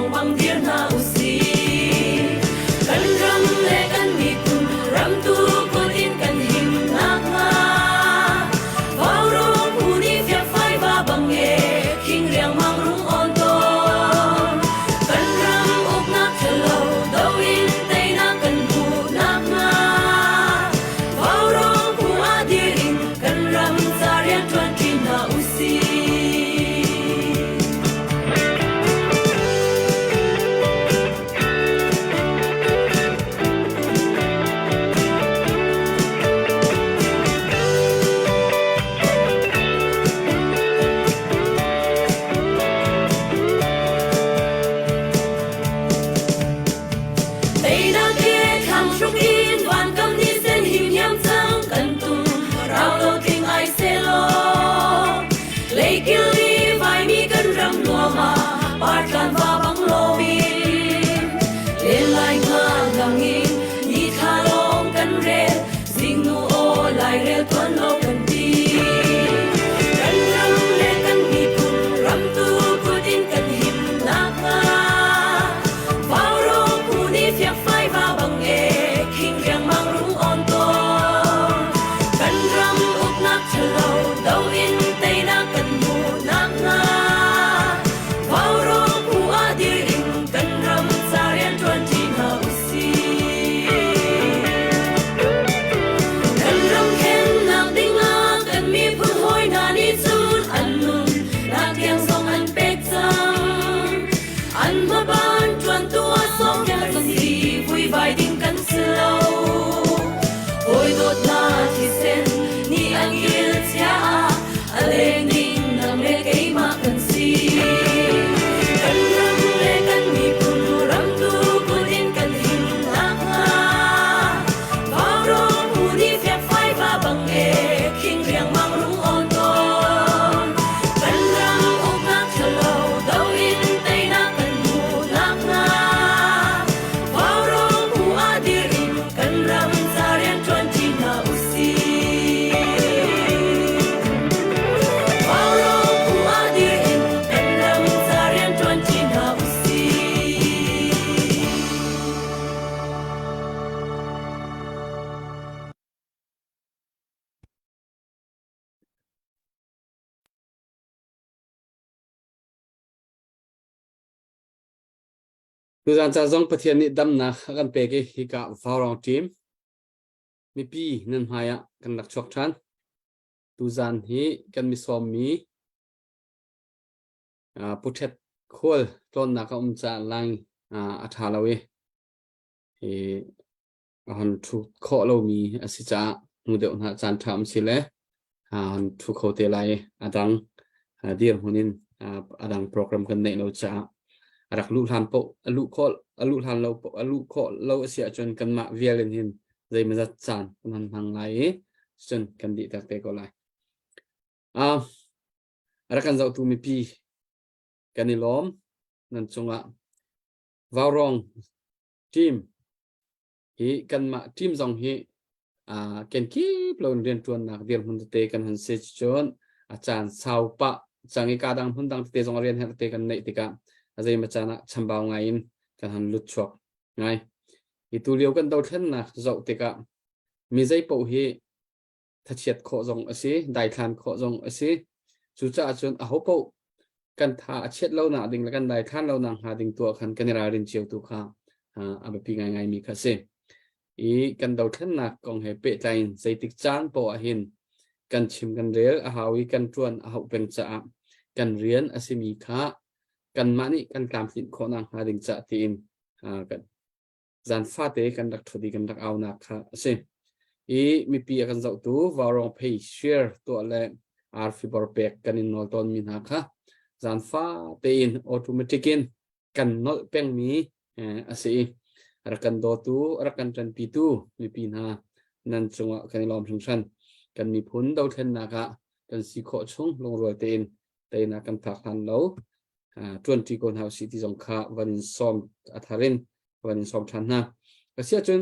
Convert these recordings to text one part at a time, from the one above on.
Vaurawng bang dir hna usih. Kan ram le kan miphun ramtu kut in kan him nakhnga. Vaurawng phu nih fiakfai va bang e khing riangmang rung awn tawn. Kan ram uknak ṭhalo do in teinak kan hmuh nakhnga. Vaurawng phu ah dir in kan ram ca rianṭuan ṭi hna usih. Teinak ke thlang hruk in vankam ni sen him hiam cang kan tum rau lo tling ai selaw Leikil i vaimi kan ram nuam ah partlan va bang loin len lai nga lang in ni thla lawng kan rel zingnu aw lairel tuan lo kan ti kan ram le kan miphun ramtu kut in kan him nakhnga Vaurawng phu nih fiakfai va bang e khing riangmang rung awn tawn kan ram uknak ṭhalo do in teinak kan hmuh nakhnga Vaurawng phu ah dir in kan ram ca rianṭuan ṭi hna usih. Kan ram khennak dingah kan miphun hawi hna nih cun an nun nak tiang zong an pek cang. An hmaban ṭuantu ah sawmpiak kan si vuivai ding kan si lo. Hawi dawt hna thisen nih an kil chia ah a leng ding nang le keimah kan si. Kan ram le kan miphun ramtu kut in kan him nakhnga Vaurawng phu nih fiakfai va bang e khing riangmang rung awn tawn. Kan ram uknak ṭhalo do in teinak kan hmuh nakhnga Vaurawng phu ah dir in kan ram ca rianṭuan ṭi hna usih. Vaurawng phu ah dir in kan ram ca rianṭuan ṭi hna usih. Tuzaan ca zong Pathian nih damnak a kan pek i hika Vaurawng team mipi nan hmai ah kan rak chuak ṭhan. Tuzaan hi kan misawmmi Pu Ṭhet khual tlawnnak a um caah line a ṭha lo i hi a hon ṭhu khawh lomi a si caah hnu deuh hna caan ṭha um si le a hon ṭhu kho te lai i a dang dirhmun in a dang program kan neih lo caah a rak luh hlan paoh a luh khawh a luh hlan lo a luh khawh lo a si ahcun kanmah vial in hin zeimawzat caan kan hon hmang lai i cun kan dih tak te ko lai. Uh, a rak kan zohtu mipi kan i lawm nan cungah Vaurawng team hi kanmah team zong hi uh, kenkip lo in rianṭuannak dirhmun tete kan hun si cun a caan sau pah cang i ka dang hmun dang tete zong rian herh te kan neih tikah a zeimaw caan ah chambau ngai in kan han lut chuak ngai. Hi tu lio kan dothlennak zoh tikah mi zei paoh hi thachiat khawh zong a si, daithlan khawh zong a si. Cucaah cun ahopaoh kan tha a chiat lo nak ding le kan daithlan lo nak hnga ding tuah khan kan i ralrin cio tu kha a biapi ngaingai mi kha a si. I kan dothlennak kong he pehtlai in zeitik caan poah ah hin kan chim kan rel a hau i kan ṭuan a hauh peng caah kan rian a simi kha kanmah nih kan tlamtlinh khawh nak hnga ding cah tiin kan zan fate kan rak ṭhut i kan rak aunak kha a si. I mipi a kan zohtu vaurawng phei share tuah le arfi bor pek kan in nawl tawnmi hna kha zan fate in automatic in kan nolh pengmi a si i rak kan dawtu rak kan ṭanpitu mipi hna nan cungah kan i lawm hringhran. Kan miphun dothlennak ah kan si khawh chung lungrual tein teinak kan phak hlan lo ṭuanṭi ko hna usih ti zong kha van in sawm a thar in van in sawm ṭhan hna. Asiahcun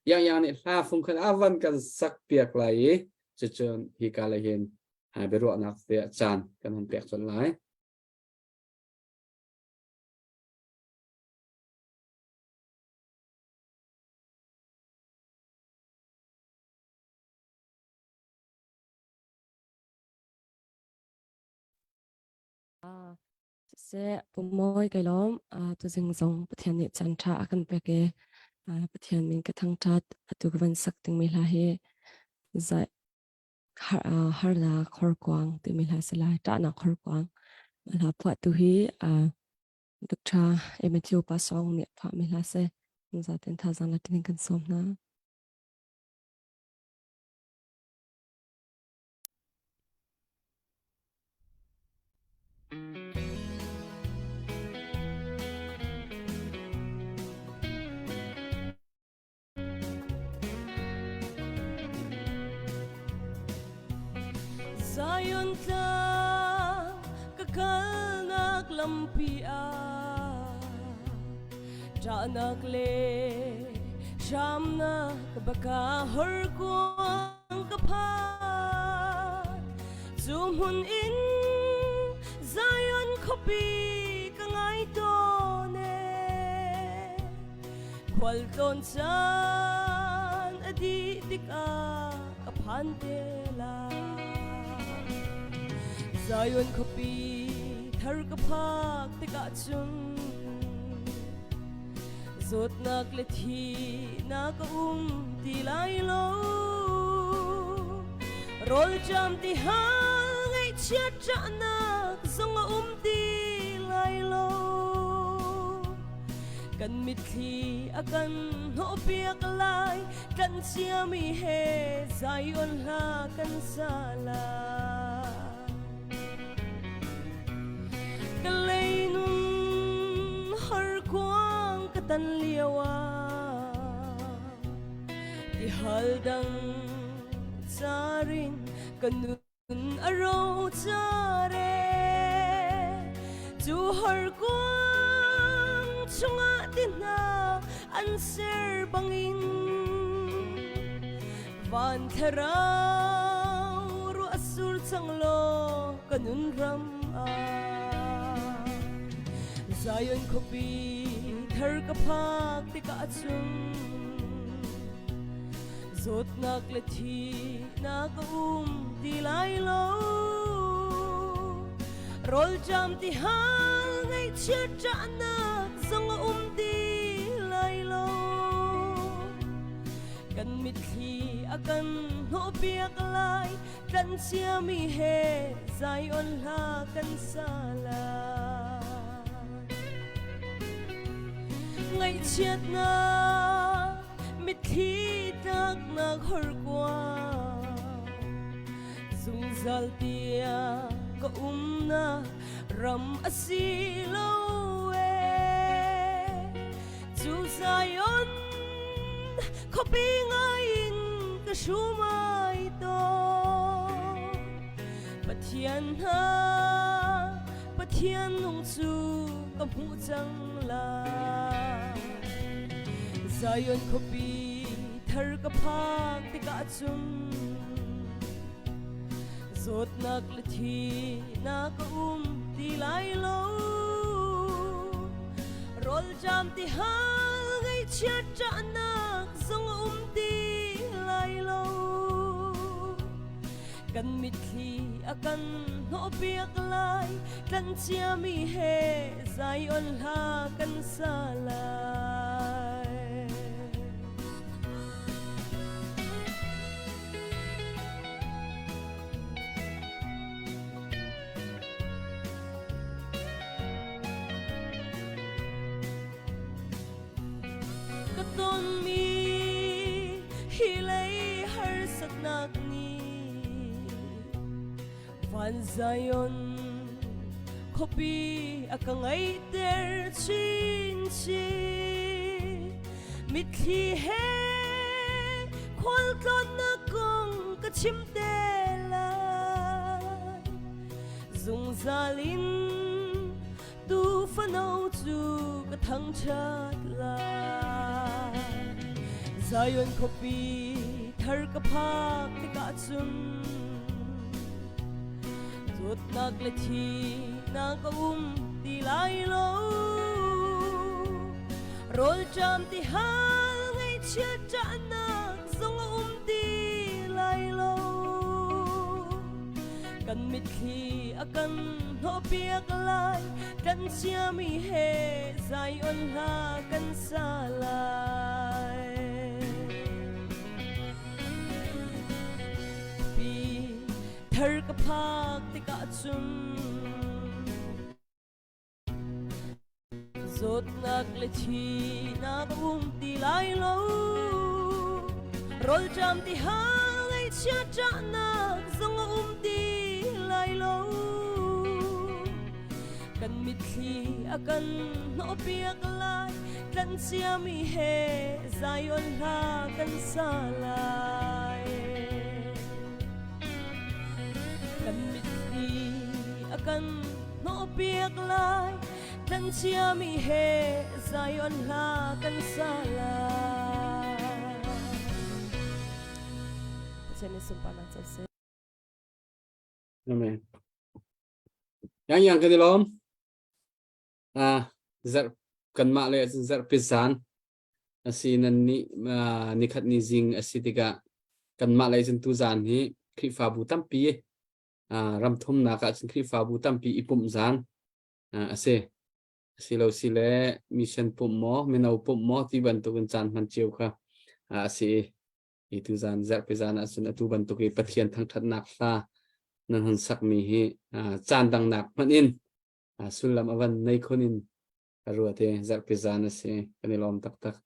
Yang Yang nih hla fung khan a van kan sak piak lai i cucun hi ka lei hin biaruahnak te ah caan kan hun pek colh lai. Siseh, Pu Mawi kai lawm. Tuzing zong Pathian nih caan ṭha a kan pek i Pathian min ka thangṭhat. Atu ka van sak dingmi hla hi zai harnak horkuang timi hla si lai. Ṭahnak horkuang. Mah hla phuahtu hi Dr. Matthew Pasong nih a phuahmi hla si. Zaten thazaang la tinin kan sawm hna. Zion tlang ka kalnak lampi ah ṭahnak le hramnak baka horkuang ka phan cu hmun in Zion khuapi ka ngai tawn e khualtlawn caan a dih tikah ka phan te lai. Zion khuapi thar ka phak tikah cun Zawtnak le thihnak a um ti lai lo. Rawlṭam ti hal ngaihchiat ṭahnak zong a um ti lai lo. Kan mitthli a kan hnawhpiak lai, kan ciami he Zion hla kan sa lai. Ka leinun harkuang ka tan lio ah tihal dang carin ka nun a ro care cu harkuang chungah ti hna an ser bangin Van thlarau ruah sur cang law ka nun ram ah Zion khuapi thar ka phak tikah cun zawtnak le thihnak a um ti lai lo. Rawlṭam ti hal ngaihchiat ṭahnak zong a um ti lai lo. Kan mitthli a kan hnawhpiak lai, tlanh ciami he Zion hla kan sa lai. Ngaihchiatnak mitthli tlaknak horkuang zungzal tiang ka umnak ram a si lo ee. Cu Zion khuapi ngai in ka hrum ai tawn. Pathian hna, Pathian nung cu ka hmuh cang lai. Zion khuapi thar ka phak tikah cun zawtnak le thihnak a um ti lai lo. Rawlṭam ti hal ngaihchiat ṭahnak zong a um ti lai lo. Kan mitthli a kan hnawhpiak lai, tlanh ciami he Zion hla kan sa lai. Ka tonmi hi lei harsatnak nih van Zion khuapi a ka ngaihter chinchin. Mitthli he khualtlawnnak kong ka chim te lai. Zungzal in tuufano cu ka thangṭhat lai. Zion khuapi thar ka phak tikah cun zawtnak le thihnak a um ti lai lo. Rawlṭam ti hal ngaihchiat ṭahnak zong a um ti lai lo. Kan mitthli a kan hnawhpiak lai. Kan siami he Zion hla kan sa lai. Pi thar ka phak tikah cun Zawtnak le thihnak a um ti lai lo. Rawlṭam ti hal ngaihchia ṭahnak zong a um ti lai lo. Kan mitthli a kan hnawhpiak lai, tlanciami he Zion hla kan sa lai. Kan mitthli a kan hnawhpiak lai tlanciami he Zion hla kan sa lai. Pathian nih sunparnak co seh. Amen. Yang yang kan i lawm. Ah, zarh kanmah le zarhpi zan asi nan ni nikhat ni zing asi tikah kanmah lei cun tu zan hi Khrihfabu tampi ram thumnak ah cun Khrihfabu tampi i pumh zan a si. Asilo si le mission pumh maw, mino pumh maw ti bantukin caan hman cio kha a si i hi tu zan zarhpi zan ah cun atu bantuk i Pathian thangṭhatnak hla nan hun sakmi hi caan dangnak hmanh in sullam a van nei khun in ka ruat i zarhpi zan a si kan i lawm taktak.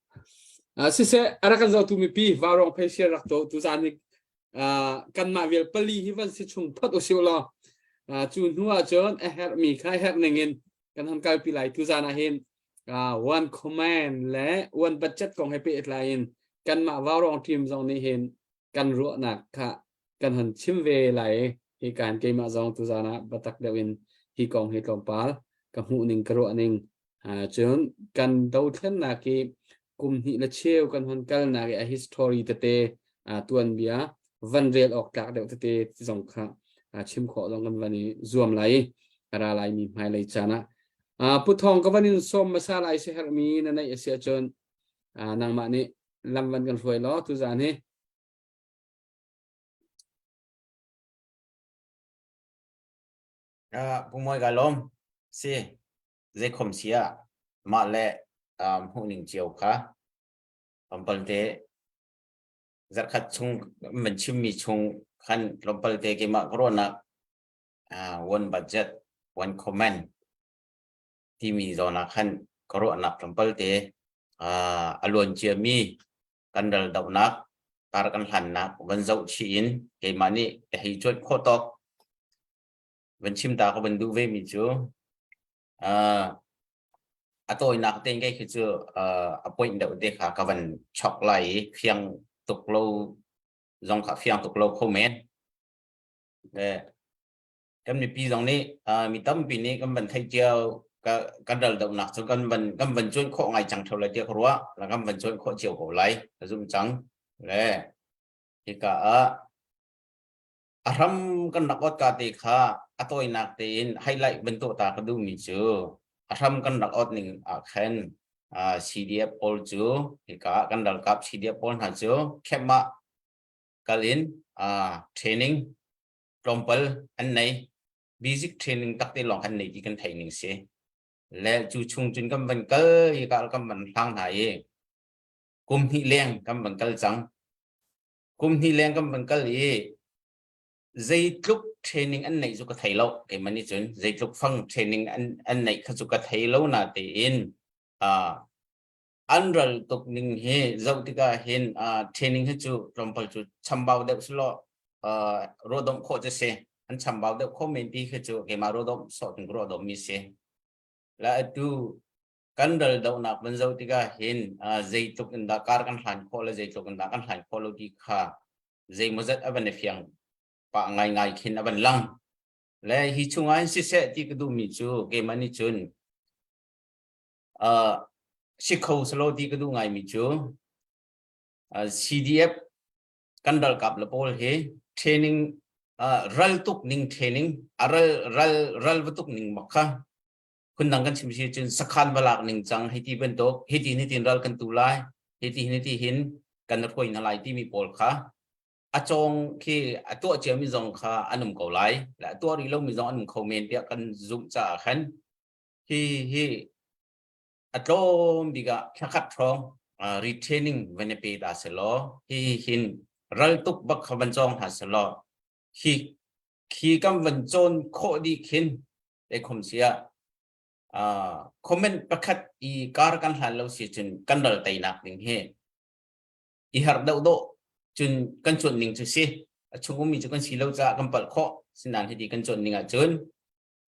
Siseh a rak kan zohtu mipi vaurawng pheisiar rak to tu zan hi kanmah vial pali hi van si chung phot usih law cu hnu ah cun a herhmi kha a herh ning in kan hon kalpi lai tu zan ah hin one command le one budget kong he pehtlai in kanmah vaurawng team zong nih hin kan ruahnak kha kan hon chim ve lai hi kan keimah zong tuzan ah biatak deuh in hi kong hi tlawmpal ka hmuh ning ka ruah ning cun kan dothlennak hi kum hnih le cheu kan hon kalnak i a history tete tuanbia van rel awk tlak deuh tete zong kha chim khawh zong kan van i zuam lai i ra lai mi hmailei caan ah Pu Thawng ka van in sawm hmasa lai si herhmi na neih a si ahcun nangmah nih lam van kan hruai law tuzan hi. Pu Mawi ka lawm. Si, zeikhom si ah mah le hmuhning cio kha tlawmpal te zarkhat chung man chimmi chung khan tlawmpal te keimah ka ruahnak one budget one comment timi zawn ah khan ka ruahnak tlawmpal te a luan ciami kan ral dohnak kar kan hlannak van zoh chih in keimah nih ka hei cuanh khawh tawk van chim ta ka van duh ve mi cu a tawinak tein kei khi cu a point deuh te kha ka van chok lai i fiang tuk lo zong kha fiang tuk lo kho men. Kan mipi zong nih mi tampi nih kan van theih cio kan ral dohnak cu kan van kan van cuanh khawh ngai cang theo lai tiah ka ruah la kan van cuanh khawh cio ko lai ka zum cang le hika ah a hram kan rak ot ka te kha a tawinak tein highlight bantuk ta ka duhmi cu a hram kan rak ot ning ah khan CDF pawl cu hika kan ralkap CDF pawl hna cu camp ah kal in training tlawmpal an nei basic training takte lawng an nei ti kan theih ning si le cu chung cun kan van kal i ka kan van hlang hna i kum hnih leng kan van kal cang kum hnih leng kan van kal i zeitluk training an neih cu ka thei lo keimah nih cun zeitluk fang training an an neih kha cu ka thei lo na tein an ral tuk ning hi zoh tikah hin training hi cu tlawmpal cu chambau deuh selaw ruahdomh khawh cu si an chambau deuh kho men ti khi cu keimah ruahdomh sawh tung ruahdomh mi si la atu kan ral dohnak van zoh tikah hin zeitluk in dah kar kan hlan khawh le zeitluk in dah kan hlan khawh lo ti kha zeimawzat a van i fiang pah ngaingai khin a van lang le hi chungah hin siseh ti ka duhmi cu keimah nih cun Si kho selaw ti ka duh ngaimi cu CDF kan ralkap le pawl hi training ral tuk ning training a ral ral ral va tuk ning bak kha phundang kan chim si cun sakhan va lak ning cang hei ti bantuk hi ti ni tin ral kan tu lai hi ti ni ti hin kan hruai hna lai timi pawl kha. A cawng khi a tuah ciami zong kha an um ko lai. Le a tuah rih lomi zong an um kho men tiah kan zumh caah khan hi hi a tlawm bik ah thlakhat hrawng retraining van i pe ta selaw hi hin ral tuk bak kha van cawng hna selaw hi khi kan van cawn khawh dih khin te khom sia comment pakhat i kar kan hlan lo si cun kan ral teinak ding hi i har deuh dawh cun kan cuan ning cu si a chung ummi cu kan si lo caah kan palh khawh sinan hiti kan cuan ning ahcun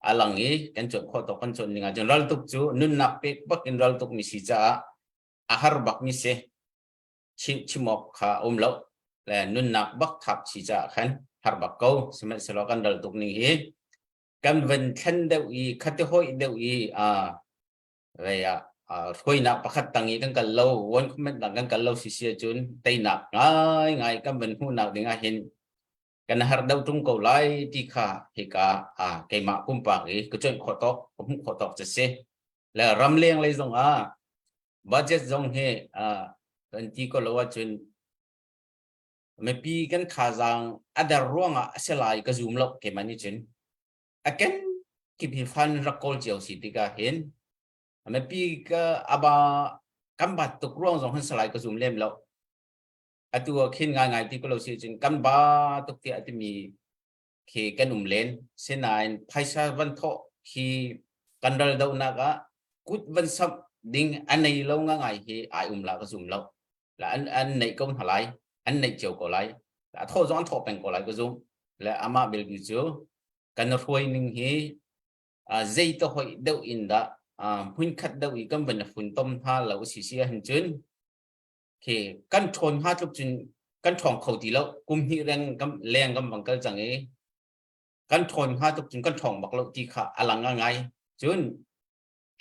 a lang i kan cuan khawh tawk kan cuan ning ahcun ral tuk cu nunnak pek bak in ral tuk mi si caah a har bak mi si chim chim awk kha um lo le nunnak bak thap chi caah khan har bak ko sihmanhsehlaw kan ral tuk ning hi kan van thlen deuh i khati hoi deuh i a rei ah hruainak pakhat tang i kan kal lo one comment dang kan kal lo si si ahcun teinak ngai ngai kan van hmuhnak ding ah hin kan har deuh tung ko lai ti kha hika a keimah pumpak i ka cuanh khawh tawk ka hmuh khawh tawk cu si le ramleng lei zong ah budget zong hi kan ti ko lo ahcun mipi kan thazaang a der ruangah a si lai ka zum lo keimah nih cun a ken kip hi fan rak kawl cio si tikah hin mipi ka aba kan bat tuk ruang zong hin salai ka zum lem lo atu ah khin ngai ngai ti ko lo si cun kan ba tuk tiah timi khi kan um len sinain phaisa van thawh khi kan ral dohnak ah kut van samh ding a nei lo nga ngai hi ai um la ka zum lo la an an neih ko hna lai an neih cio ko lai a thawh zong an thawh peng ko lai ka zum le amah belbi cu kan hruai ning hi zei te hoi deuh in dah hmun khat deuh i kan van fun tom hna lo si si ahhin cun khi kan ṭhawn hnga tluk cun kan ṭhawng kho ti lo kum hnih reng kan leng kan bang kal cang i kan ṭhawn hnga tluk cun kan ṭhawng bak lo ti kha a lang ngai cun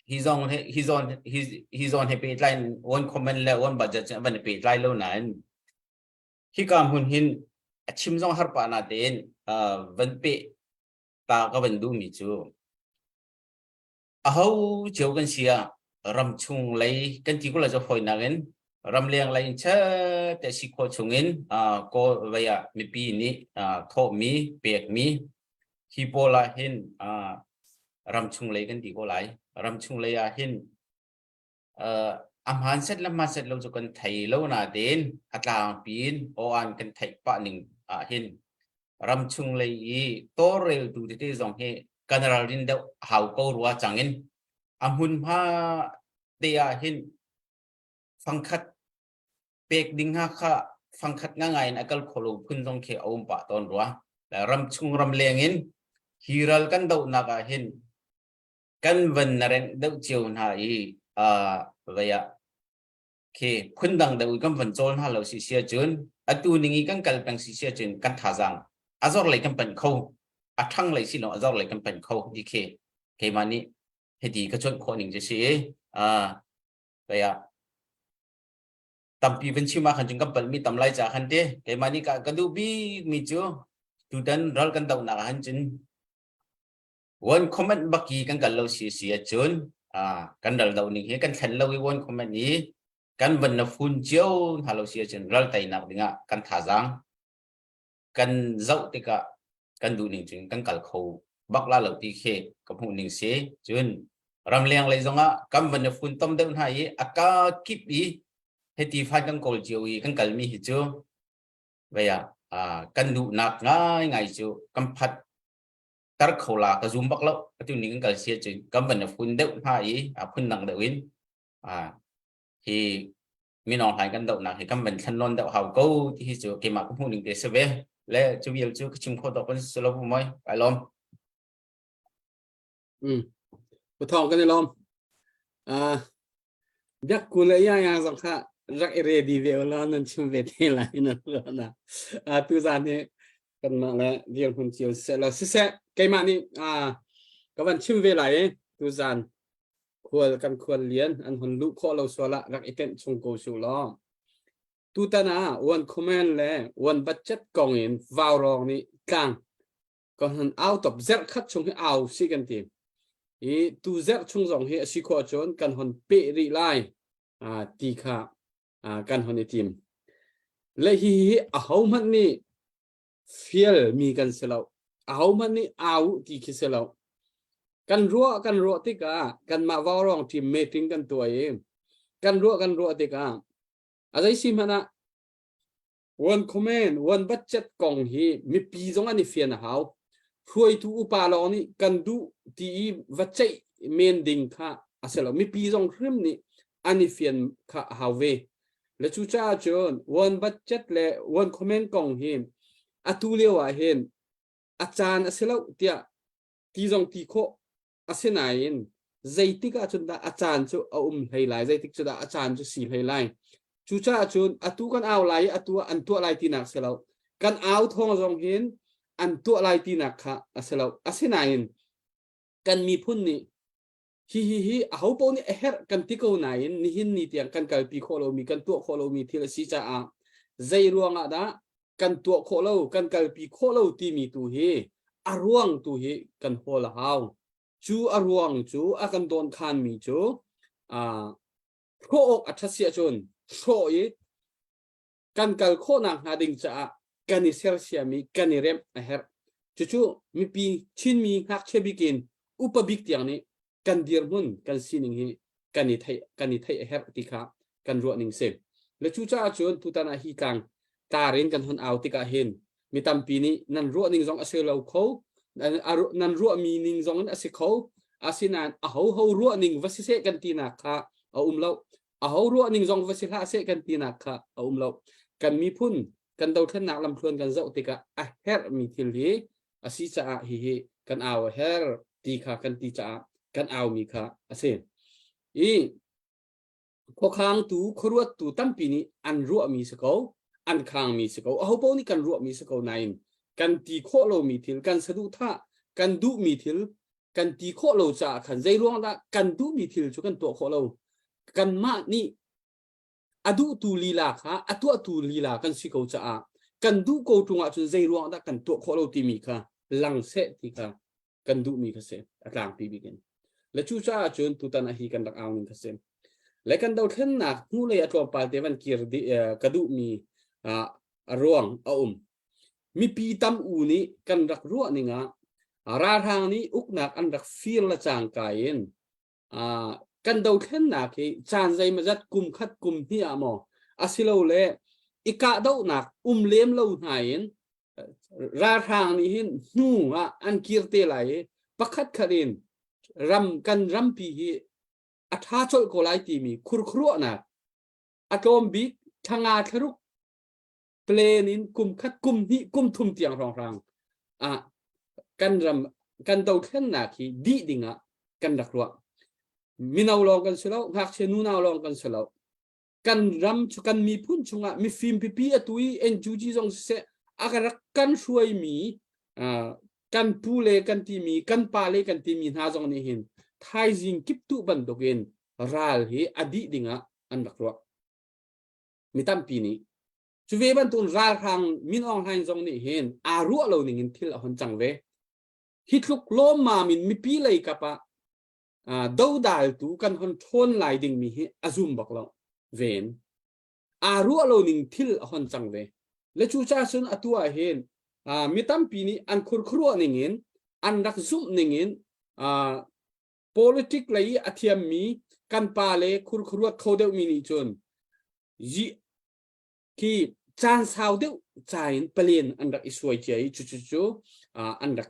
hi zong he hi zawn hi hi zawn he pehtlai in one comment le one budget cu van i pehtlai lo nain hika hmun hin a chim zong har pah na tein van peh ta ka van duh mi cu aho cio kan si ah ram chung lei kan ti ko la zo fawinak in ramleng lei in te si khawh chung in kawl vei ah mipi nih thawhmi pekmi hi pawl ah hin ramchung lei kan ti ko lai ramchung lei ah hin a hmaan set le hmaan set lo cu kan thei lo na tein a tlangpi in aw-an kan theih pah ning ah hin ramchung lei i tawlreltu tete zong hi kan ralrin deuh hau ko rua cang in a hmunhma te ah hin fangkhat pek ding ha kha fangkhat nga ngai in a kal kholo phun zong khi a um pah tawn rua ramchung ramleng in hi ral kan dohnak ah hin kan van na reng deuh cio hna i vei ah khi phun dang deuh kan van cawl hna lo si sia cun atu ning i kan kal peng si sia cun kan thazaang a zor lei kan panh kho a ṭhang lei si lo a zor lei kan panh kho ti khi keimah nih hiti ka cuanh khawh ning cu si i vei ah tampi van chim ah khan cun kan palhmi tam lai ca khan te keimah nih ka ka duh bik mi cu tutan ral kan dohnak ah han cun one comment baki kan kal lo si si ahcun kan ral do ning hi kan thlen lo i one comment i kan van na fun cio hna lo si ahcun ral teinak dingah kan thazaang kan zoh tikah kan duh ning cun kan kal kho bak la lo ti khi ka hmuh ning si cun ramleng lei zongah kan van i fun tom deuh hna i a ka kip i hiti fan kan kawl cio i kan kalmi hi cu vei ah kan duhnak ngai ngai cu kan phat tar kho la ka zum bak lo atu ning kan kal sia cun kan van i fun deuh hna i a phun dang deuh in hi minong hlai kan dohnak hi kan van thlan nawn deuh hau ko ti hi cu keimah ka hmuh ning te si ve le cu vial cu ka chim kho dok kan si lo moi kai lawm Pu Thawng kan i lawm. Uh, biak ku le ya ya zong kha rak i ready ve la nan chim ve te lai nan na. Uh, tu zan hi kan mah le dir hun cio se la siseh keimah nih uh, ka van chim ve lai tu zan khual kan khual lian an hun luh khawh lo sual ah rak i tenh chung ko su law tutan ah one comment le one budget kong in vaurawng nih tlang kan hun au top zerh khat chung hi au si kan ti i tu zerh chung zong hi a si khawh cun kan hon peh rih lai ti kha kan hon i tim le hi hi a ho hmanh nih. Fial mi kan si lo. Ahohmanh nih au ti khi si lo. Kan ruah kan ruah tikah kanmah vaurawng team meeting kan tuah i kan ruah kan ruah tikah a zei si hmanh ah One comment, one budget kong hi mipi zong an i fian a hau. Hruaitu upa lawng nih kan duh ti i va ceih men ding kha a si lo. Mipi zong hrim nih an i fian kha a hau ve. Le cucaah cun one budget le one comment kong hi atu lio ah hin a caan a si lo tiah ti zong ti khawh Asinain zeitik ah cun dah a caan cu a um hlei lai, zeitik cu dah a caan cu si hlei lai. Cucaah cun atu kan au lai i atu ah an tuah lai tinak si lo. Kan au thawng zong hin an tuah lai tinak kha a si lo. Asinain kan miphun nih hi hi hi ahopaoh nih a herh kan ti ko nain nihin ni tiang kan kalpi khawh lomi kan tuah khawh lomi thil a si caah zei ruangah dah kan tuah khawh lo kan kalpi khawh lo timi tu hi a ruang tu hi kan hawl a hau cu a ruang cu a kan dawn khanmi cu hrawh awk a ṭhat si ahcun hrawh i kan kal khawhnak hnga ding caah kan i sersiam i kan i remh a herh cucu mipi Chinmi ngakchia bik in upa bik tiang nih kan dirhmun kan sining hi kan i theih kan i theih a herh ti kha kan ruah ning si le cucaah cun tutan ah hi tlang tar in kan hun au tikah hin mi tampi nih nan ruah ning zong a si lo kho nan ruah mi ning zong in a si kho asinain a ho ho ruah ning va si seh kan tinak kha a um lo a ho ruah ning zong va si hlah seh kan tinak kha a um lo kan miphun kan dothlennak lamthluan kan zoh tikah a herh mi thil hi a si caah hihi kan au a her ti kha kan ti caah kan aumi kha a si. I khuakhangtu khuaruattu tampi nih an ruahmi si ko, an khangmi si ko, ahopaoh nih kan ruahmi si ko nain kan ti khawh lomi thil, kan saduhthah, kan duhmi thil kan ti khawh lo caah khan zei ruang dah kan duhmi thil cu kan tuah khawh lo. Kanmah nih a duhtu lila kha a tuahtu lila kan si ko caah kan duh ko ṭung ahcun zei ruang dah kan tuah khawh lo timi kha lang seh ti kha kan duhmi kha si a tlangpi bik in le cucaah cun tutan ah hi kan rak au ning kha si le kan dothlennak hnulei a tlawmpal te van kir di ka duhmi a ruang a um mipi tam u nih kan rak ruah ning ah ralhrang nih uknak an rak fir la cangka in kan dothlennak hi caan zeimawzat kum khat kum hnih ah maw asilole i kahdohnak um lem lo hna in ralhrang nih hin hnu ah an kir te lai i pakhat khat in ram kan rampi hi a ṭha colh ko lai timi khurkhuruahnak a tlawm bik thla thlaruk plan in kum khat kum hnih kum thum tiang hrawnghrang ah kan ram kan dothlennak hi dih dingah kan rak ruah mino lawng kan si lo ngakchia nunau lawng kan si lo kan ram chu kan miphun chungah mifim pipi atu i NUG zong siseh a rak kan hruaimi kan pu le kan timi kan pa le kan timi hna zong nih hin thaizing kiptuh bantukin ral hi a dih dingah an rak ruah mi tampi nih cu ve bantuk ralhrang Min Aung Hlaing zong nih hin aa ruah lo ning in thil a hon cang ve hi tluk lawmmam in mipi lei kap ah dodaltu kan hon ṭhawn lai dingmi hi a zum bak lo ven aa ruah lo ning thil a hon cang ve le cu ca cun atu ah hin mi tampi nih an khurkhuruah ning in an rak zumh ning in politic lei i a thiammi kan pa le khurkhuruat kho deuhmi nih cun khi caan sau deuh ca in palen an rak i suai cia i cucu cu an rak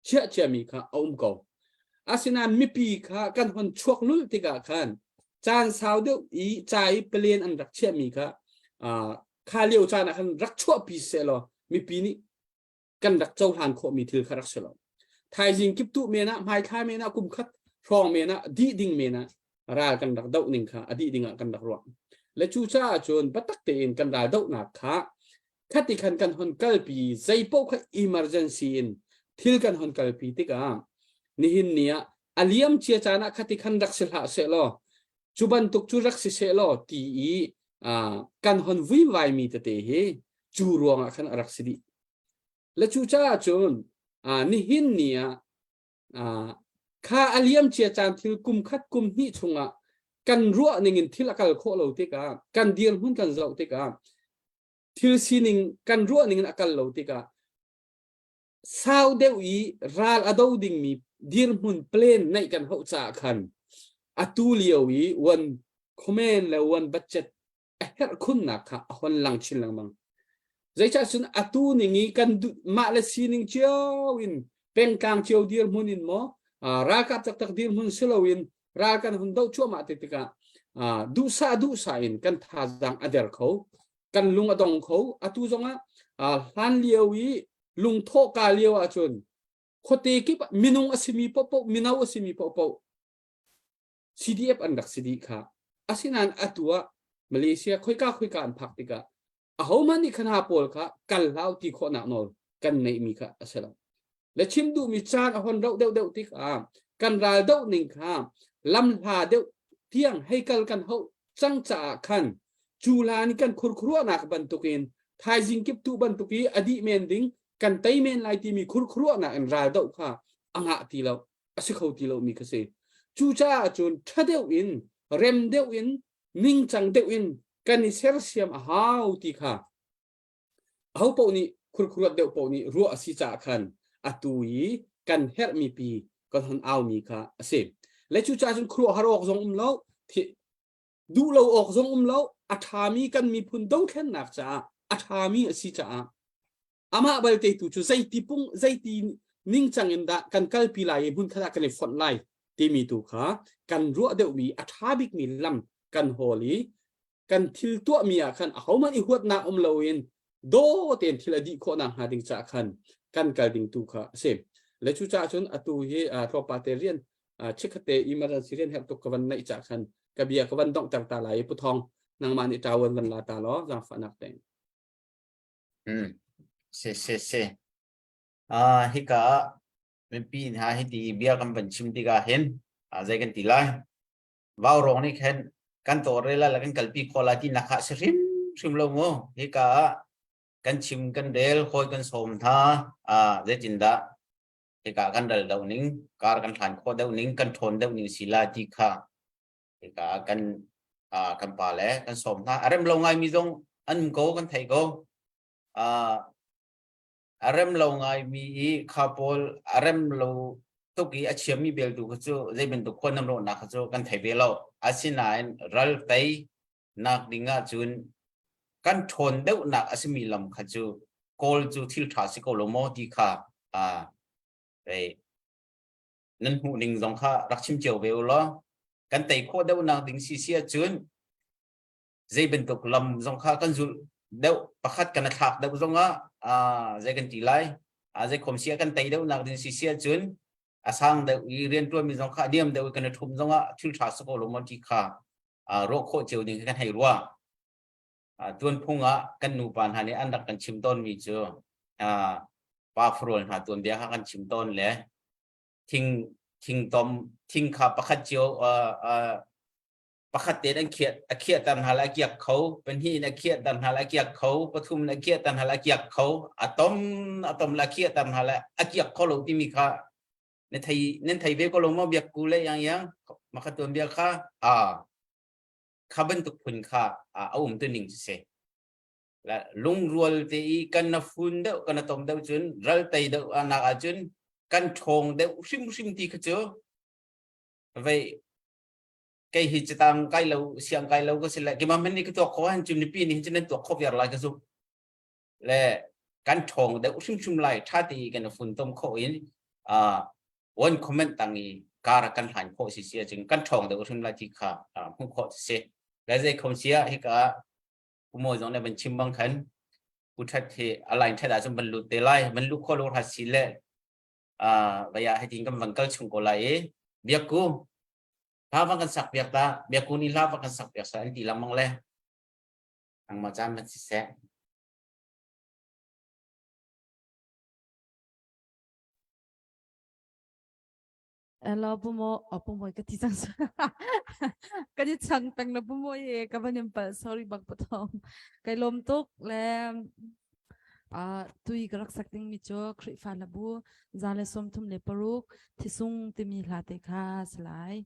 chiah ciami kha a um ko. Asinain mipi kha kan hon chuak lulh tikah khan caan sau deuh i ca i palen an rak chiahmi kha kha lio caan ah khan rak chuahpi sehlaw mipi nih kan rak cohlan khawhmi thil kha rak si lo. Thaizing kiptuh men ah, hmaithla men ah, kum khat hrawng men ah, dih ding men ah ral kan rak doh ning kha a dih ding ah kan rak ruah. Le cu caah cun biatak tein kan ral dohnak kha khati khan kan hon kalpi zeipaoh kha emergency in thil kan hon kalpi tikah nihin ni ah a liam cia caan ah khati khan rak si hlah seh law cu bantuk cu rak si seh law ti i kan hon vuivaimi tete hi cu ruangah khan a rak si dih. Le cu caah cun nihin ni ah kha a liam cia caan thil kum khat kum hnih chungah kan ruah ning in thil a kal khawh lo tikah kan dirhmun kan zoh tikah thil sining kan ruah ning in a kal lo tikah. Sau deuh i ral a do dingmi dirhmun plan neih kan hauh caah khan atu lio i one command le one budget a herh khunnak kha a hon lang chin lengmang. Zeicah cun atu ning i kan mah le sining cio in pengtlang cio dirhmun in maw ralkap taktak dirhmun si loin ral kan hun doh cuahmah te tikah duhsah duhsah in kan thazaang a der kho kan lung a dong kho atu zongah hlan lio i lungthawh ka lio ahcun khuate kip minung a simi popo mino a simi popo CDF an rak si dih kha. Asinain atu ah Malaysia khoika khoika an phak tikah ahohmanh nih khan ha pawl kha kal hlau ti khawhnak nawl kan neihmi kha a si lo. Le chim duhmi caan a hon rauh deuhdeuh tikah kan ral doh ning kha lam hla deuh tiang hei kal kan hauh cang caah khan cu hlan kan khurkhuruahnak bantukin thaizing kip tu bantuk i a dih men ding kan tei men lai timi khurkhuruahnak in ral doh kha a ngah ti lo. A si kho ti lomi kha si. Cucaah cun ṭha deuh in, rem deuh in, ningcang deuh in kan i sersiam a hau ti kha ahopaoh nih khurkhuruat deuh paoh nih ruah a si caah khan atu i kan herhmi pi kan hon aumi kha a si. Le cucaah cun khuaruahhar awk zong um lo, duh lo awk zong um lo, a ṭhami kan miphun dothlennak caah a ṭhami a si caah Amah balte tu cu zeiti pung zeiti ningcang in dah kan kalpi lai i hmunkhat ah kan i fonh lai timi tu kha kan ruah deuhmi a ṭha bikmi lam kan hawl i kan thil tuahmi ah khan ahohmanh i huatnak um loin daw tein thil a dih khawh nakhnga ding caah khan kan kal ding tu kha a si. Le cucaah cun atu hi tlawmpal te rian chikkhatte emergency rian herh tuk ka van neih caah khan ka bia ka van donghter ta lai i Pu Thawng nangmah nih ṭawan van la ta law zaangfahnak tein. Hmm. Si si si. Ah hika ah mipi hna hiti bia kan van chim tikah hin ah zei kan ti lai. Vaurawng nih khan kan tawlrel lai le kan kalpi khawh lai ti nak ah si hrim hrim lo mu. Hika ah kan chim kan rel hawi kan sawm hna ah zeitindah hika kan ral deuh ning kar kan hlan khawh deuh ning kan ṭhawn deuh ning si la ti kha hika ah kan uh, kan pa le kan sawm hna a rem lo ngai mi zong an um ko kan thei ko uh, a rem lo ngai mi i kha pawl a rem lo tuk i a chiam mi bel tu kha cu zei bantuk khuan nam rawhnak kha cu kan thei ve lo asinain ral tei nak ding ah cun kan ṭhawn deuhnak a simi lam kha cu kawl cu thil ṭha si ko lo maw ti kha uh, nan hmuh ning zong kha rak chim cio ve u law kan tei khawh deuhnak ding si si ahcun zei bantuk lam zong kha kan zulh deuh pakhat kan thlak deuh zong ah zei kan ti lai zei khom sia kan tei deuhnak ding si si ahcun a sang deuh i riantuan mi zong kha a niam deuh i kan i thum zong ah thil tha si ko lo maw ti kha ruah khawh cio ding kan hei ruah tuanphung ah kan nupa hna nih an rak kan chim tawn mi cu pa farul hna tuanbia kha kan chim tawn le thing thingtom thing kha pakhat cio pakhat tein an khiah a khiahter hna le a kiak kho pahnih in a khiahter hna le a kiak kho pathum in a khiahter hna le a kiak kho a tom a tom le a khiahter hna le a kiak kho lo timi kha na thei nan thei ve ko lo maw biak ku le yang yang makha tuan bia kha a kha bantuk phun kha a um tu ning si la lungrual te i kan na fun deuh kan na tom deuh cun ral tei deuh nak ahcun kan ṭhawng deuh hrimhrim ti kha cu vei kei hi citang kai lo siang kai lo ka si le kima man ni ka tuak kho han cun nipi ni hin cun nan tuak kho viar lai ka zumh le kan ṭhawng deuh hrimhrim lai ṭha ti kan fun tom kho in one comment tang i kar kan hlan khawh si si ahcun kan ṭhawng deuh hrim lai ti kha hmuh khawh si le zei khom sia hika Pu zong nih van chim bang khan Pu That hi a line that ahcun van lut te lai van lut kho lo hra si le vaya hitin kan van kal chung ko lai i biakku hla van kan sak piak ta biakku ni hla van kan sak piak sa an ti lengmang le nangmah caan van si seh Hello pu mo oh pu moi ka ti cang kan i chang peng na pu moi e ka van in pal sorry bak pu thong kai lom tuk le a tui ka rak sak ding mi chu Khrihfa labu za le som thum le paruk thisung timi hla te kha salai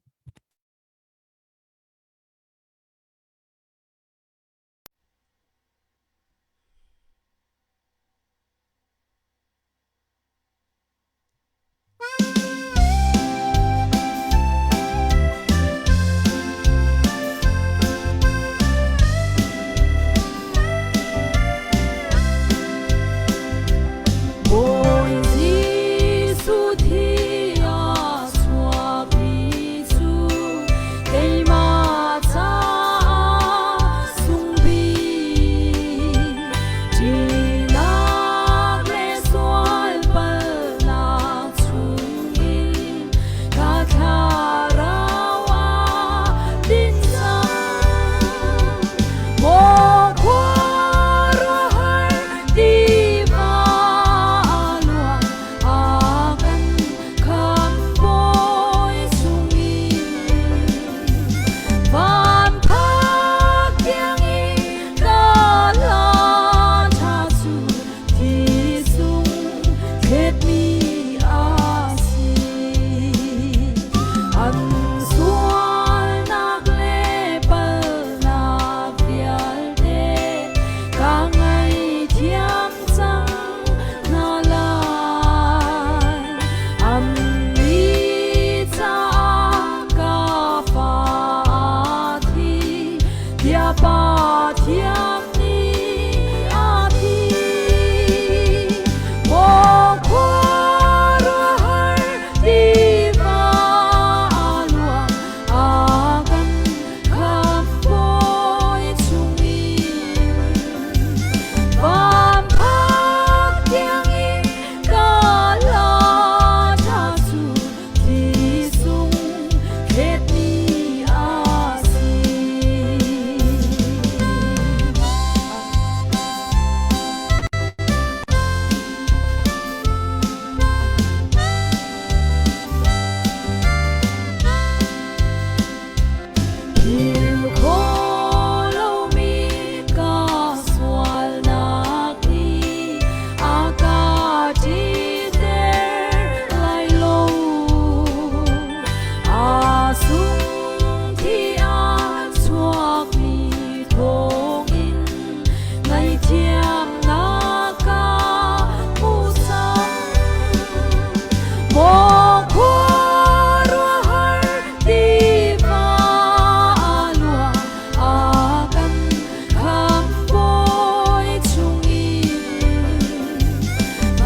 Pathian nih a ti. Maw khuaruahhar tiva a luang a kan khamhbawi chungin. Van phak tiangin ka la ṭha cu Thisung thletmi a si. Thil kho lomi ka sualnak nih a ka ṭihter lai lo. A sung thi a chuakmi thawngin ngaihthiamnak ka hmu cang. Maw khuaruahhar tiva a luang a kan khamhbawi chungin.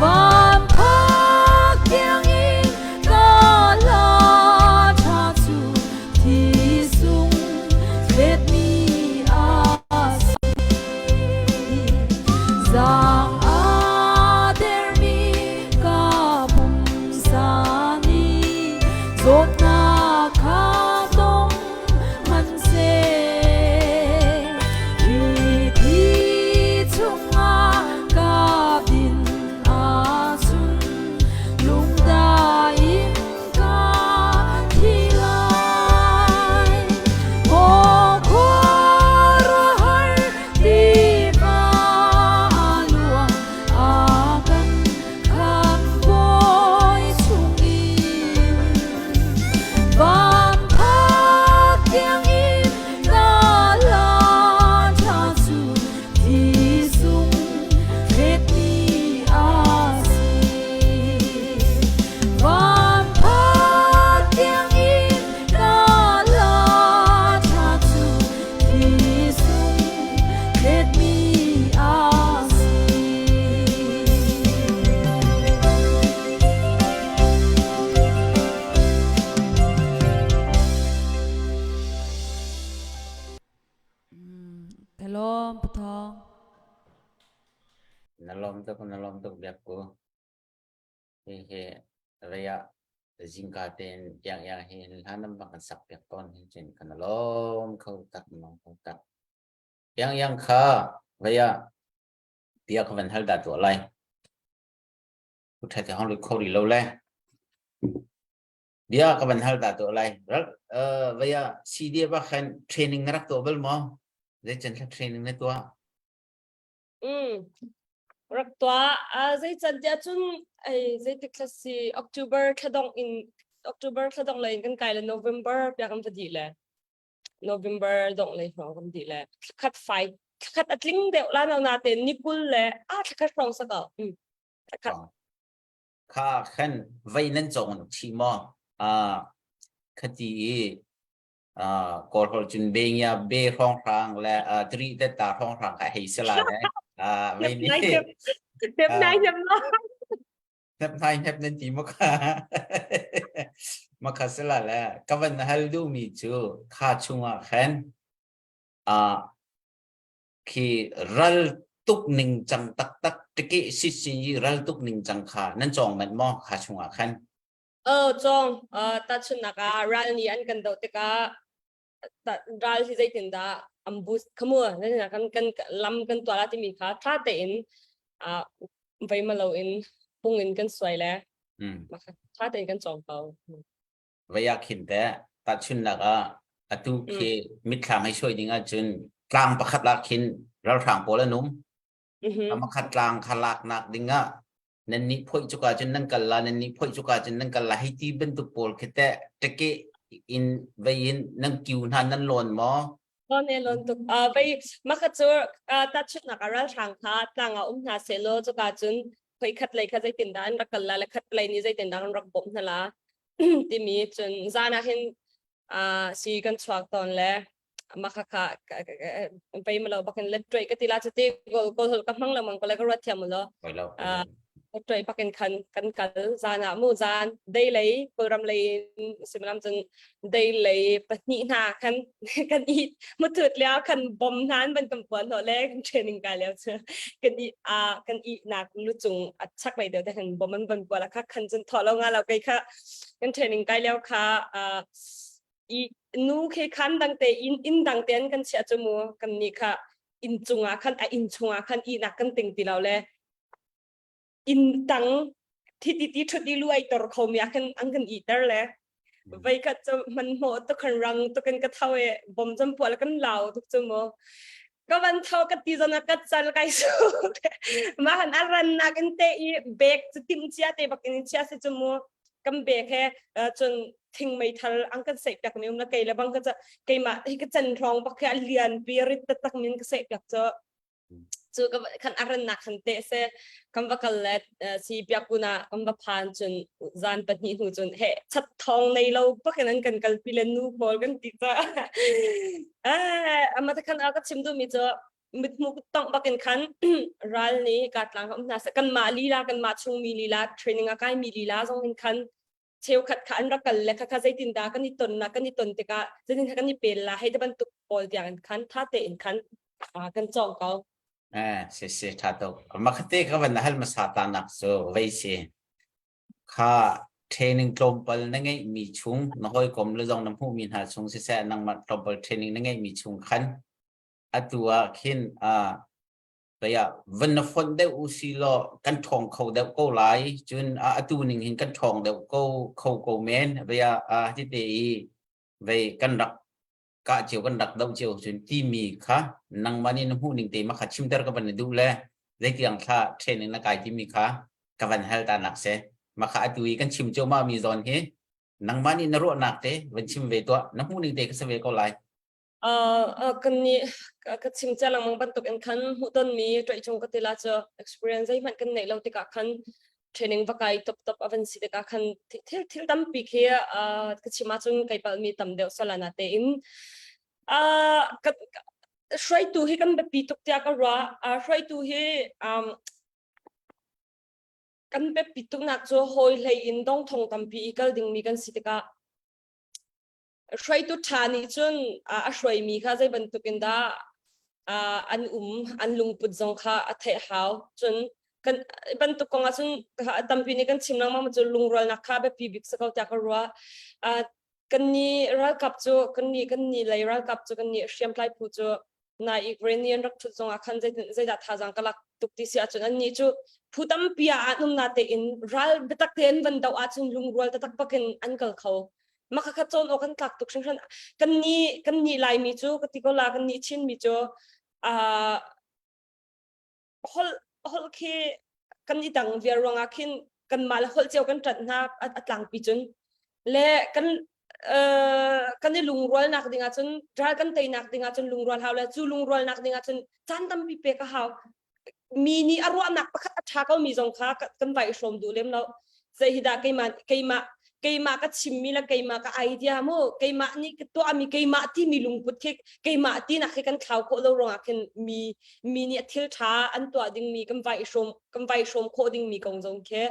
Van phak tiangin ka la ṭha cu thisung thletmi a si. Zaang a dermi ka pumsa nih zawtnak kha tong hmanhseh hi thi chungah ka din ahcun lungdai in ka thi lai. Maw khuaruahhar tiva a luang a kan khamhbawi chungin. Van phak tiangin na la ṭha cu thisung thletmi a si. Van phak tiangin na la ṭha cu thisung thletmi a si. Ka lawm pathawng. Na lawm tuk na lawm tuk biak ku. Hi hi raya zingka ten yang yang hi hlan nam bang kan sak piak ton hin chin kan lawm kho tak lawm kho tak. Yang yang kha raya bia ka van hal da tu lai. Ku tha te hong lu kho ri lo le. Bia ka van hal ta tuah lai. Rak vaya CD ba khan training na rak tuah bal maw? Zei can thla training na tuah? Rak tuah. Zei can tiah cun ai zeitik thla si October thla dong in October thla dong lei in kan kai le November pia kan va dih le. November dong lei hrawng kan dih le thlakhat fai thlakhat a tling deuh la no na te ni kul le a thlakhat hrawng sa ko. Thlakhat. Kha khan vei nan cawng chih maw? Khati i Kawl holh cun be ngia be hrawnghrang le tri te ta hrawnghrang kha hei sila le vei nih Hep nai hep nai hep nai hep nan ti maw kha ma kha sila le ka van hal duh mi cu kha chungah khan khi ral tuk ning cang taktak tike sisi i ral tuk ning cang kha nan cawng manh maw kha chungah khan? Cawng tahchunhnak ah ral nih an kan doh tikah ral hi zeitindah ambush khamu kan kan lam kan tuah la timi kha tha tein vei ma lo in pung in kan suai le tha tein kan cawng ko. Vei ah khin teh tahchunhnak ah atu khi mitthlam hei suai ding ahcun tlang pakhat ah khin ralhrang pawl an um. Amakhat tlang kha laknak ding ah nan nih phoih cuka cun nan kal la nan nih phoih cuka cun nan kal la hei ti bantuk pawl khi teh ṭeke in vei in nan kiu hna nan lawn maw? Lawn e lawn tuk. Vei makhat cu tahchunhnak ah ralhrang kha tlang ah um hna sehlaw cuka cun khoi khat lei kha zeitindah an rak kal la le khat lei nih zeitindah an rak bawmh hna la timi cun zan ah hin si kan chuak tawn le Mah kha kha pei ma lo bakin let tuai ka ti la chu ti gol gol hol ka hmang lengmang ko le ka ruat thiam lo. Oi lo. Tuai bakin khan kan kal zan ah mu zan dei lei Kawlram lei suimilam cun dei lei pahnih hna khan kan i mutut lio khan bom hna an van kan puan hnawh le kan training kai lio cu kan i a kan i nak lu cung a chak lei deuh te khan bom an van puan kha khan cun thaw lo nga lo kei kha kan training kai lio kha i nu khi khan dang te in inn dang te an kan chiah cu mu kan nih kha inn cungah khan a inn chungah khan ihnak kan ting ti lo le inn tang thi ti ti thut i lu ai tor kho mi ah khan an kan iter le vai khat cu man hmo to khan rang to kan ka thau e bom jam pual kan lau tuk chu mo ka van thau ka ti zona ka chal kai su ma han aran nak in te i bek chu tim chia te bak in chia se chu mu kan bek he chun thing mei thal ang kan sei pek mi um na kei le bang ka cha keima hi ka chan rong bak he lian pi rit tak min ka sei pek cho Cu ka khan a rannak khan teh seh kan va kal le si biakinn ah kan va phan cun zan pahnih hnu cun he chat thawng nei lo bakin an kan kalpi le nu pawl kan ti ca. Eh ama te khan a ka chim duhmi cu mithmu tongh bakin khan ral nih ka tlang ka um hna seh kanmah lila kanmah chungmi lila training a kaimi lila zong in khan cheukhat kha an rak kal le khakha zeitindah kan i tonnak kan i ton tikah zeitindah kan i pel la hei te bantuk pawl tiang in khan tha tein khan kan cawng ko. Eh, si si tha tuk. Makhate ka van hal masa ta nak cu vei si. Kha training tlawmpal na ngeih mi chung na hawikom le zong na hmuh mi hna chung siseh nangmah tlawmpal training na ngeih mi chung khan atu ah khin Kaya van na fonh deuh u si law kan ṭhawng kho deuh ko lai. Cun atu ning hin kan ṭhawng deuh ko kho ko men. Vei ah ti te i vei kan rak kah cio kan rak doh cio cun timi kha nangmah nih na hmuh ning te ma kha chimter ka van na duh le zeitiang thla training na kai timi kha ka van hal ta nak se ma kha atu i kan chim cio ma mi zawn hi nangmah nih na ruahnak te van chim ve tuah na hmuh ning te ka si ve ko lai. Kan nih ka chim cia lengmang bantuk in khan hmuhtonmi ṭuaihcung ka ti la cu experience zeihmanh kan neih lo tikah khan training va kai top top a van si tikah khan thil thil tampi khi ka chim ahcun kai palhmi tam deuh sual na tein ka hruaitu hi kan biapi tuk tiah ka ruah. Hruaitu hi kan biapi tuknak cu hawi hlei in dongthong tampi i kal dingmi kan si tikah Hruaitu ṭha nih cun a hruaimi kha zei bantukin dah an um, an lungput zong kha a theih hau. Cun kan bantuk kong ah cun tampi nih kan chim lengmang cu lungrualnak kha biapi bik si ko tiah ka ruah. Kan nih ralkap cu kan nih kan nih lei ralkap cu kan nih hriamtlai phu cu nai Ukrainian rak ṭhut zongah khan zeidah thazaang ka lak tuk ti si ahcun annih cu phu tampi ah an um natein ral biatak tein van doh ahcun lungrual taktak bakin an kal kho. Mah khakha cawn awk kan tlak tuk hringhran. Kan nih kan nih Laimi cu ka ti ko la kan nih Chinmi cu uh, holh holh khi kan i dang viar ruangah khin kanmah le holh cio kan ṭanh hna a tlangpi cun le kan kan i lungrualnak ding ahcun ral kan teinak ding ahcun lungrual hau le cu lungrualnak ding ahcun caan tampi pek a hau mi nih a ruahnak pakhat a ṭha ko mi zong kha kan vai i hrawm duh lem lo zei hi dah keimah keimah keimah ka chimmi le keimah ka idea mu keimah nih ka tuahmi keimah timi lungput khi keimah tinak khi kan thlau khawh lo ruangah khin mi mi nih thil ṭha an tuah dingmi kan vai i hrawm kan vai hrawm khawh dingmi kong zong khi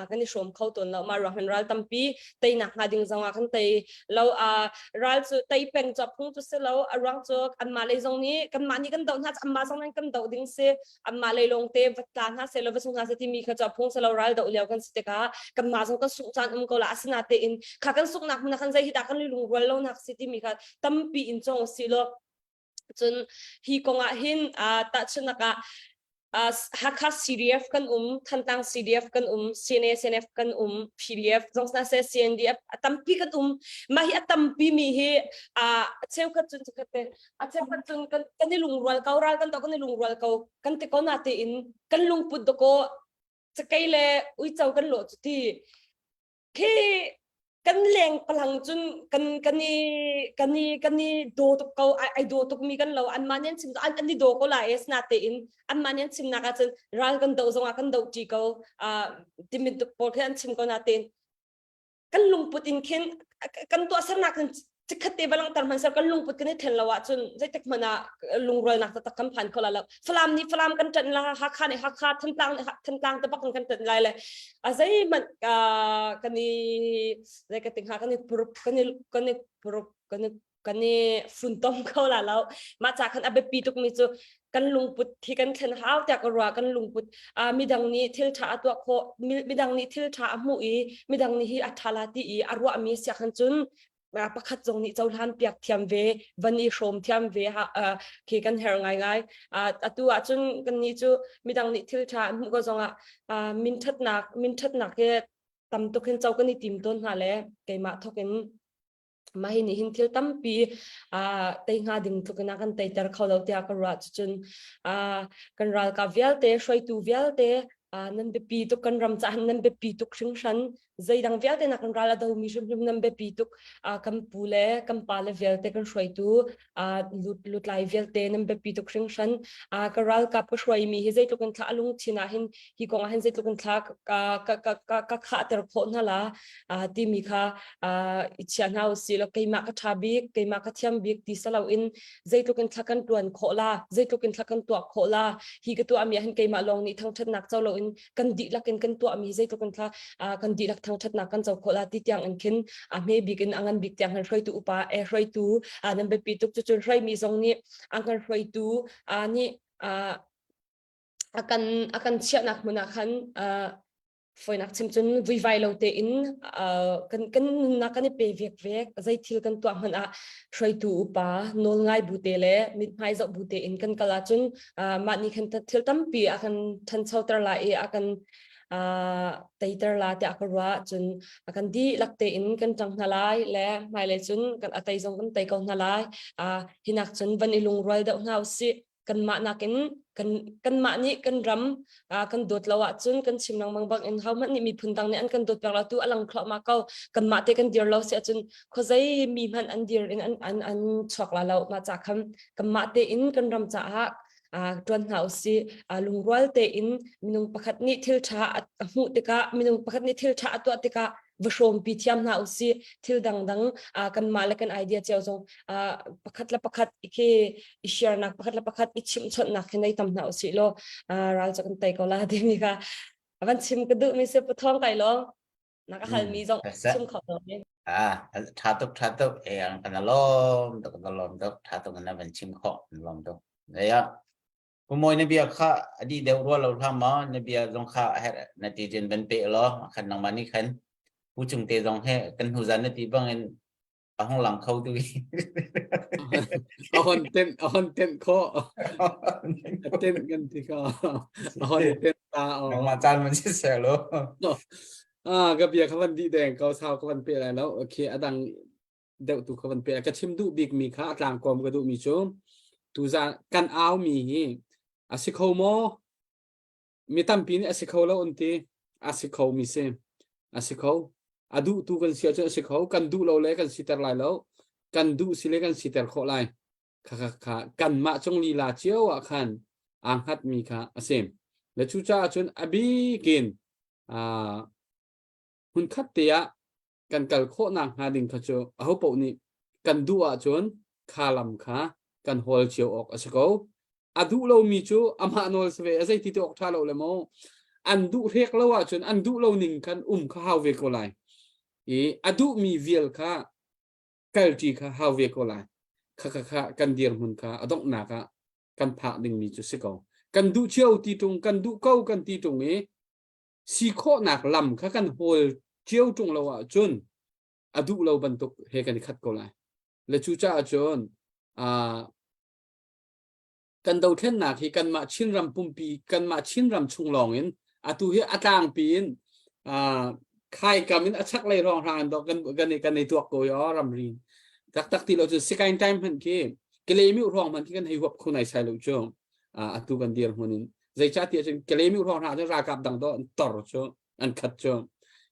kan i hrawm kho tawn lo mah ruang hin ral tampi teinak hnga ding zongah kan tei lo ral cu tei peng cu phung cu si lo a ruang cu anmah lei zong nih kanmah nih kan doh hna anmah zong nih kan doh ding si anmah lei lawng te va tla hna seh law va sung hna seh timi kha cu a phung si lo ral doh lio kan si tikah kanmah zong kan sungh caan um ko la asina tein kha kan sunghnak hmun ah khan zei hi dah kan lungrual lo nak si timi kha tampi in cong si law cun hi kong ah hin tahchunhnak ah Hakha CDF kan um, Thantlang CDF kan um, CNA CNF kan um, PDF zong sna se CNDF a tampi kan um. Mah hi a tampi mi hi a cheukhat cun cheukhat te a cheukhat cun kan kan i lungrual ko ral kan to kan i lungrual ko kan ti ko na tein kan lungput dako cakei le uico kan lawh cu ti khi kan leng palang cun kan kan i kan i kan i daw tuk ko ai daw tuk mi kan lo anmah nih an chim an an i daw ko la es na tein anmah nih an chim nak ahcun ral kan do zong ah kan do ṭi ko timi tuk pawl khi an chim ko na tein kan lungput in khin kan tuahsernak in Chikkhat te va langhter hmanh seh kan lungput kan i then lo ahcun zeitik hmanh ah lungrualnak taktak kan phan kho lai lo. Falam nih Falam kan ṭanh la, Hakha nih Hakha, Thantlang nih Thantlang te bak kan ṭanh lai le a zeihmanh kan i zei ka ti hnga kan i purup kan i kan i purup kan i kan i funtom kho la lo. Mah ca khan a biapi tukmi cu kan lungput hi kan thlen hau tiah ka ruah. Kan lungput midang nih thil ṭha a tuah khawh, midang nih thil ṭha a hmuh i midang nih hi a ṭha la ti i a ruahmi siak han cun pakhat zong nih cohlan piak thiam ve, van i hrawm thiam ve khi kan herh ngaingai. Atu ahcun kan nih cu midang nih thil ṭha an hmuh ko zongah min ṭhatnak min ṭhatnak hi tam tuk hin co kan i tim tawn hna le keimah thawk in mah hi nih hin thil tampi tei hnga ding tluk in a kan teiter kho lo tiah ka ruah. Cucun kan ralkap vialte, hruaitu vialte, nan biapi tuk. Kan ram caah nan biapi tuk hringhran. Zeidang vialte nak kan ral a domi hrimhrim nan biapi tuk. Kan pu le kan pa le vialte, kan hruaitu lutlai vialte, nan biapi tuk hringhran. Ka ralkap ka hruaimi hi zeitluk in thla a lungthin ah hin hi kong ah hin zeitluk in thla ka ka ka ka ka khahter khawh hna la timi kha i chia hna usih law, keimah ka ṭha bik, keimah ka thiam bik ti salo in zeitluk in thla kan ṭuan khawh la, zeitluk in thla kan tuah khawh la, hi ka tuahmi ah hin keimah lawng nih thangṭhatnak co loin kan dihlak in kan tuahmi zeitluk in thla kan dihlak thangṭhatnak kan co khawh la ti tiang in khin a hme bik in a ngan bik tiang han hruaitu upa e hruaitu nan biapi tuk. Cucun hruaimi zong nih an kan hruaitu nih a kan chiahnak hmun ah khan foinak chim cun vuivai lo tein kan kan nunnak kan i pe vek vek. Zei thil kan tuah hmanh ah hruaitu upa nawl ngai bu te le mithmai zoh bu tein kan kal ahcun mah nih khan thil tampi a kan ṭhanchoter lai i a kan teiter la tiah ka ruah. Cun a kan dihlak tein kan ṭang hna lai le hmailei cun kan a tei zong kan tei ko hna lai. Hinak cun van i lungrual deuh hna usih. Kanmah nakin kan kanmah nih kan ram kan dawt lo ahcun kan chim lengmang bang in hohmanh nih miphun dang nih an kan dawt piak lo tu a lang thluahmah ko. Kanmah te kan dir lo si ahcun khuazei mi hmanh an dir in an an an chuak la lo. Mah ca khan kanmah tein kan ram caah ṭuan hna usih. Lungrual tein minung pakhat nih thil ṭha a hmuh tikah, minung pakhat nih thil ṭha a tuah tikah va hrawmpi thiam hna usih. Thil dangdang kanmah le kan idea cio zong pakhat le pakhat khi i share nak, pakhat le pakhat i chimhchawnhnak khi nei tam hna usih law ral cu kan tei ko la timi kha van chim ka duh mi si. Pathawng kai lo na ka hal mi zong chim kho lo. Ah, tha tuk, tha tuk e. Kan lom tuk, kan lom tuk. Tha tuk na van chim kho, lom tuk ya. Pumawi, na bia kha a dih deuh rua lo hlah maw? Na bia zong kha a herh na ti cun van peh law khan nangmah nih khan Pu Cung te zong he kan hnu zan na ti bangin a hung lang kho tu. A hon ten, a hon ten kho, a ten kan ti kha a hon ten ta. Nangmah caan man si seh lo. Ah, ka bia kha van dih deng ko, sau ka van pe lai lo. Okay, adang deuh tu kha van pe. Ka chim duh bik mi kha, a tlangkawm ka duh mi cu tuzan kan au mi hi a si kho maw? Mi tampi nih a si kho lo an ti. A si kho mi si, a si kho. A duh tu kan si ahcun a si kho. Kan duh lo le kan siter lai lo, kan duh si le kan siter khawh lai. Kha kha kha kanmah cung lila cio ah khan aa hngat mi kha a si. Le cucaah cun a bikin hmunkhat te ah kan kal khawhnak hnga ding kha cu ahopaoh nih kan duh ahcun kha lam kha kan hawl cio awk a si ko. A duh lomi cu amah nawl si ve, a zeiti ti awk ṭha lo le maw. An duh hrek lo ahcun an duh lo ning khan um kha hau ve ko lai i a duhmi vial kha kalṭi kha hau ve ko lai. Kha kha kha kan dirhmun kha a donghnak ah kan phak dingmi cu si ko. Kan duh cio ti ṭung, kan duh ko kan ti ṭung i si khawhnak lam kha kan hawl cio ṭung lo ahcun a duh lo bantuk he kan i khat ko lai. Le cucaah cun kan dothlennak hi kanmah Chinram pumpi, kanmah Chinram chung lawng in atu hi a tlangpi in khaikam in a chaklei hrawnghrang in dawh kan kan kan i tuak ko i ramri taktak ti lo cu sikain time hmanh khi Kalemi hrawng hmanh khi kan hei huap kho nai sai lo cu atu kan dir hmun in. Zeicahtiah cun Kalemi hrawng hna cu ralkap dang dawh an tor cu an khat cu.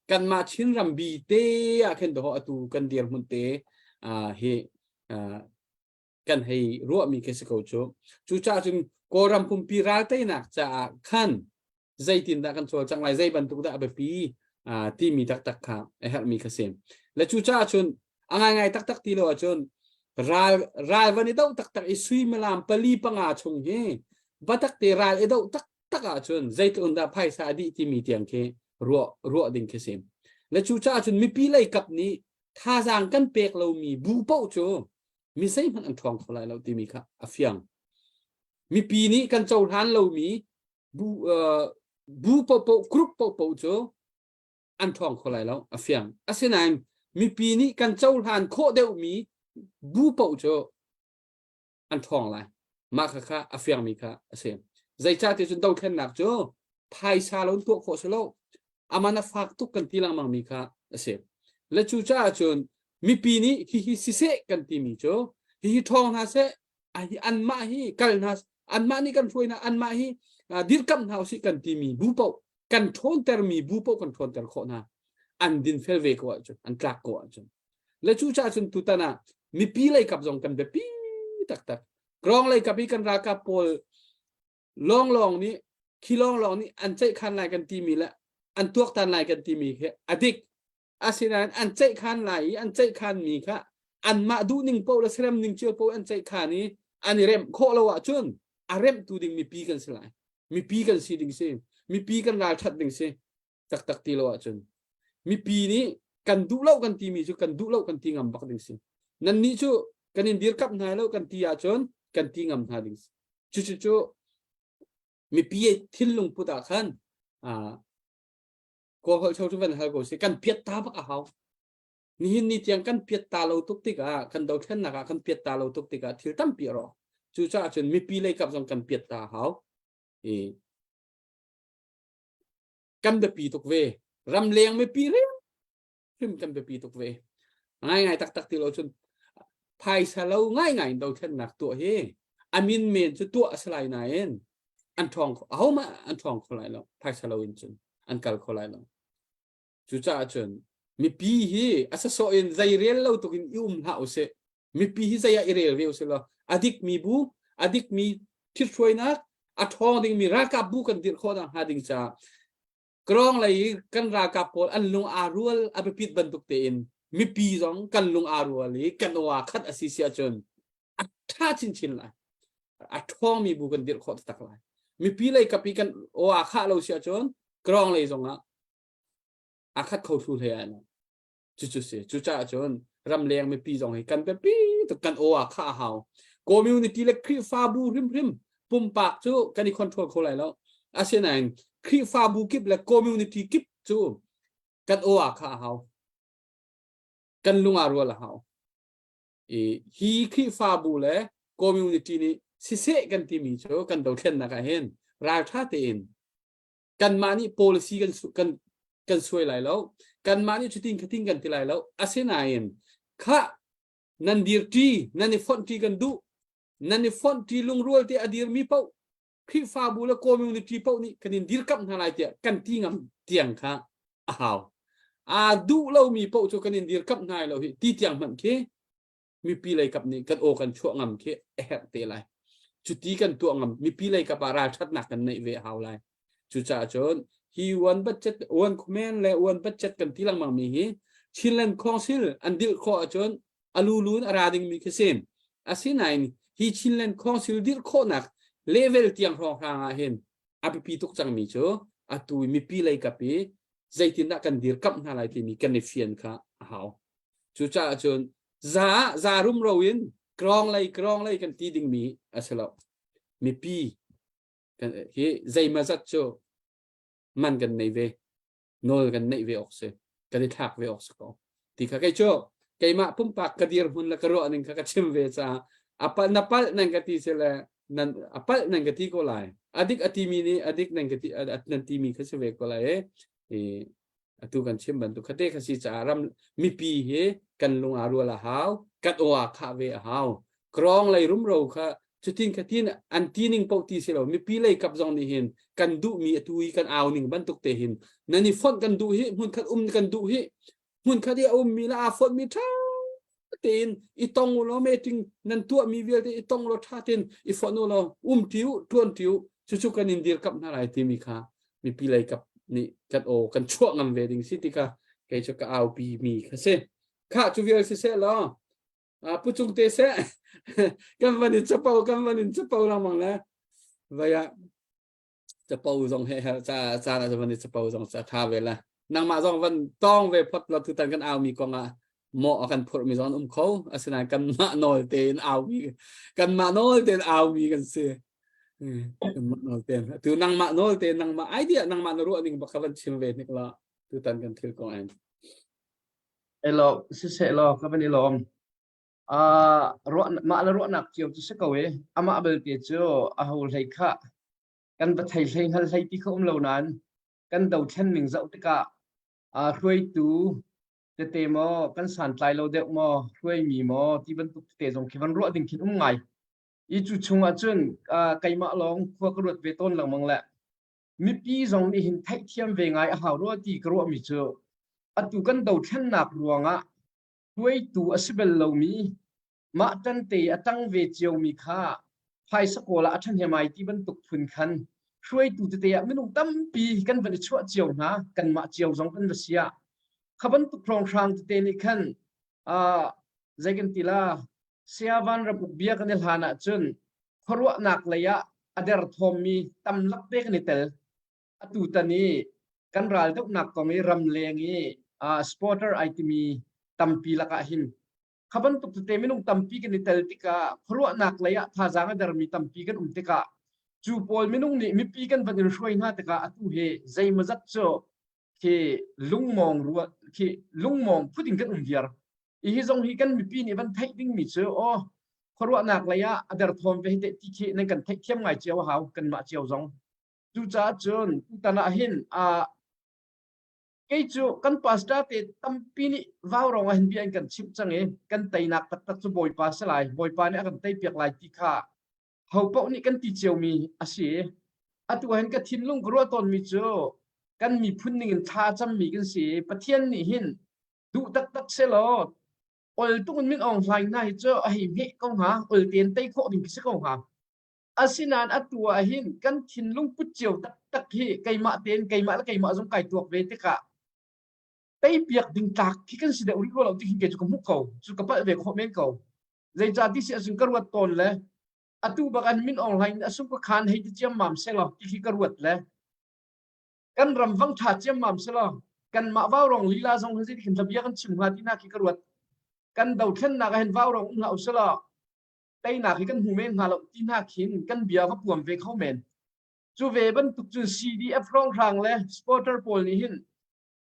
Kanmah Chinram bi te ah khin dawh atu kan dir hmun te hi kan hei ruahmi khi si ko cu. Cucaah cun Kawlram pumpi ral teinak caah khan zeitindah kan cawlcangh lai, zei bantuk dah a biapi timi taktak kha a herhmi kha si. Le cucaah cun A ngaingai taktak ti lo ahcun ral ral van i doh taktak i suimilam pali panga chung hi batak te ral i doh taktak ahcun zeitluk dah phaisa a dih timi tiang khi ruah ruah ding khi si. Le cu caah cun mipi lei kap nih thazaang kan pek lomi bu paoh cu mi zeihmanh an ṭhawng kho lai lo timi kha a fiang. Mipi nih kan cohlan lomi bu bu paohpaoh group paohpaoh cu an ṭhawng kho lai lo a fiang. Asinain mipi nih kan cohlan khawh deuhmi bu paoh cu an ṭhawng lai. Mah kha kha a fiangmi kha a si. Zeicahtiah cun dothlennak cu phaisa lo in tuah khawh si lo. Aman a fak tuk kan ti lengmang mi kha a si. Le cucaah cun mipi nih hihi siseh kan timi cu hihi ṭhawng hna seh anmah hi kal hna anmah nih kan hruai hna anmah hi dirkamh hna usih kan timi bu paoh kan ṭhawntermi bu paoh kan ṭhawnter khawh hna an dinfel ve ko ahcun an tlak ko ahcun le cucaah cun tutan ah mipi lei kap zong kan biapi taktak Krong lei kap i kan ralkap pawl lawnglawng nih khi lawnglawng nih an ceihkhan lai kan timi le an tuaktan lai kan timi khi a dik asinain an ceihkhan lai i an ceihkhanmi kha anmah duhning paoh le serem ning cio paoh an ceihkhan i an i remh khawh lo ahcun a remhtu ding mipi kan si lai mipi kan si ding si mipi kan ralṭhat ding si taktak ti lo ahcun mipi nih kan duh lo kan timi cu kan duh lo kan ti ngam bak ding si nan nih cu kan in dirkamh hna lo kan ti ahcun kan ti ngam hna ding si cucu cu mipi thinlung put ah khan kawl holh cu van hal ko si kan piat ta bak a hau nihin ni tiang kan piat ta lo tuk tikah kan dothlennak ah kan piat ta lo tuk tikah thil tampi a rawk cucaah cun mipi lei kap zong kan piat ta hau i kan biapi tuk ve ramleng mipi hrim kan biapi tuk ve ngai ngai taktak ti lo cun phaisa lo ngai ngai in dothlennak tuah hi amin men cu tuah a si lai nain an ṭhawng ahohmah an ṭhawng kho lai lo phaisa lo in cun an kal kho lai lo cucaah cun mipi hi a sasawh in zei rel lo tuk in i um hlah usih mipi hi zei ah i rel ve usih law a dikmi bu a dikmi thithruainak a ṭhawng dingmi ralkap bu kan dirh khawh nakhnga ding caah Krawng lei i kan ralkap pawl an lung aa rual a biapit bantuk tein mipi zong kan lung aa rual i kan aw aa khat a si si ahcun a ṭha chinchin lai. A ṭhawngmi bu kan dirh khawh taktak lai. Mipi lei kap i kan aw aa khah lo si ahcun krawng lei zongah aa khat kho thlu hlei ai lo. Cucu si. Cucaah cun ramleng mipi zong hi kan biapi tuk kan aw ah khah a hau. Community le Khrihfabu hrimhrim pumpak cu kan i control kho lai lo. Asinain Khrihfabu kip le community kip cu kan aw ah khah a hau. Kan lung aa rual a hau. I hi Khrihfabu le community nih siseh kan timi cu kan dothlennak ah hin ralṭha tein kanmah nih policy kan kan kan suai lai lo kanmah nih cutin khatin kan ti lai lo asinain kha nan dirṭi nan i fonhṭi kan duh nan i fonhṭi lungrual te a dirmi paoh Khrihfabu le community paoh nih kan in dirkamh hna lai tiah kan ti ngam tiang kha a hau aa duh lomi paoh cu kan in dirkamh hna lo hi ti tiang hmanh khi mipi lei kap nih kan aw kan chuah ngam khi a herh te lai cuti kan tuah ngam mipi lei kap ah ralṭhatnak kan neih ve a hau lai cucaah cun hi one budget one command le one budget kan ti lengmang mi hi Chinland Council an dirh khawh ahcun a lulu in a ra dingmi khi si asinain hi Chinland Council dirh khawhnak level tiang hrawnghrang ah hin a biapi tuk cangmi cu atu mipi lei kap i zeitindah kan dirkamh hna lai timi kan i fian kha a hau Cucaah cun za za rumro in krong lei krong lei kan ti dingmi a si lo. Mipi kan hi zeimazat cu man kan nei ve nawl kan neih ve awk si kan i thlak ve awk si ko ti kha kei cu keimah pumpak ka dirhmun le ka ruah ning kha ka chim ve caah a palh na palh nan ka ti si le nan a palh nan ka ti ko lai adik a timi nih adik nan ka ti nan timi kha si ve ko lai e atu kan chim bantuk khate kha si caah ram mipi hi kan lung aa rual a hau kan aw aa khah ve a hau krong lei rumro kha cutin khatin an ti ning paoh ti si lo mipi lei kap zong nih hin kan duhmi atu i kan au ning bantuk te hin nan i fonh kan duh hi hmun khat um kan duh hi hmun khat i a ummi le aa fonhmi ṭha tein i tong u law meeting nan tuahmi vialte i tong law ṭha tein i fonh u law um ṭi u ṭuan ṭi u cucu kan in dirkamh hna lai timi kha mipi lei kap nih kan aw kan chuah ngam ve ding si tikah kei cu ka aupi mi kha si. Khah cu vial siseh law pu cung te seh kan van in capo kan van in capo lengmang le vai ah capo zong he her ca caan ah van i capo zong ca tha ve la nangmah zong van tong ve phot la tutan kan au mi kong ah mawh a kan phurh mi zong an um kho asinain kanmah nawl tein au mi kanmah nawl tein au mi kan si kanmah nawl tein tu nangmah nawl tein nangmah idea nangmah na ruah ning bak kha van chim ve hnik la tutan kan thil kong en Elo siseh law ka van i lawm. Uh, ruah mah le ruahnak cio cu si ko i amah belte cu a ho hlei kha kan va thei hlei hngal hlei ti kha um lo nain kan dothlen ning zoh tikah uh, hruaitu tete maw kan santlai lo deuh maw hruaimi maw ti bantuk tete zong khi van ruah ding khin um ngai. I cu chung ah cun uh, keimah lawng khua ka ruat ve tawn lengmang le mipi zong nih hin theihthiam ve ngai a hau rua ti ka ruahmi cu atu kan dothlennak ruangah hruaitu a si bel lomi mah ṭante a ṭang ve ciomi kha phaisa kawl ah a ṭhahnem ai ti bantuk phun khan hruaitu tete ah minung tampi kan van i chuah cio hna kanmah cio zong kan va si ah kha bantuk hrawnghrang tete nih khan uh, zei kan ti la saya van ram uk bia kan i hlan ah cun khuaruahnak lei ah a derthawmmi tamlak te kan i tel. Atu tan i kan ral dohnak kong i ramleng i uh, supporter ai timi tampi lakah hin kha bantuk tete minung tampi kan i tel tikah khuaruahnak lei ah thazaang a dermi tampi kan um tikah cu pawl minung nih mipi kan van in hruai hna tikah atu hi zeimawzat cu khi lungmawng ruat khi lungmawng phut in kan um viar i hi zong hi kan mipi nih van theih dingmi cu aw khuaruahnak lei ah a derthawm ve te ti khi nan kan theihthiam ngai cio a hau kanmah cio zong cucaah cun tutan ah hin a kei cu kan pastor te tampi nih vau rong ah hin bia in kan chimh cang i kan teinak taktak cu bawipa si lai bawipa nih a kan tei piak lai ti kha ho paoh nih kan ti ciomi a si atu hin ka thinlung ka ruah tawnmi cu kan miphun ning in thla cammi kan si pathian nih hin duh taktak selaw ol tuk in min Aung Hlaing hna hi cu a hei hmeh ko hnga ol tein tei khawh ding khi si ko hnga asinain atu ah hin kan thinlung put cio taktak hi keimah tein keimah le keimah zong kai tuak ve tikah tei piak ding tlak khi kan si deuh rih lo ti hin kei cu ka hmuh ko cu ka palh ve khawh men ko zeicah ti si ahcun ka ruat tawn le atu bak an min Aung Hlaing a sung ka khan hei ti ciam mam selaw ti khi ka ruat le kan ram vang ṭha ciammam selaw kanmah vaurong lila zong hi zeitin bia kan chim hnga ti hna khi ka ruat kan dothlennak ah hin vaurong um hlah uselaw teinak hi kan hmu men hnga lo ti hna khin kan bia va puam ve kho men cu ve bantuk cun CDF hrawnghrang le supporter pawl nih hin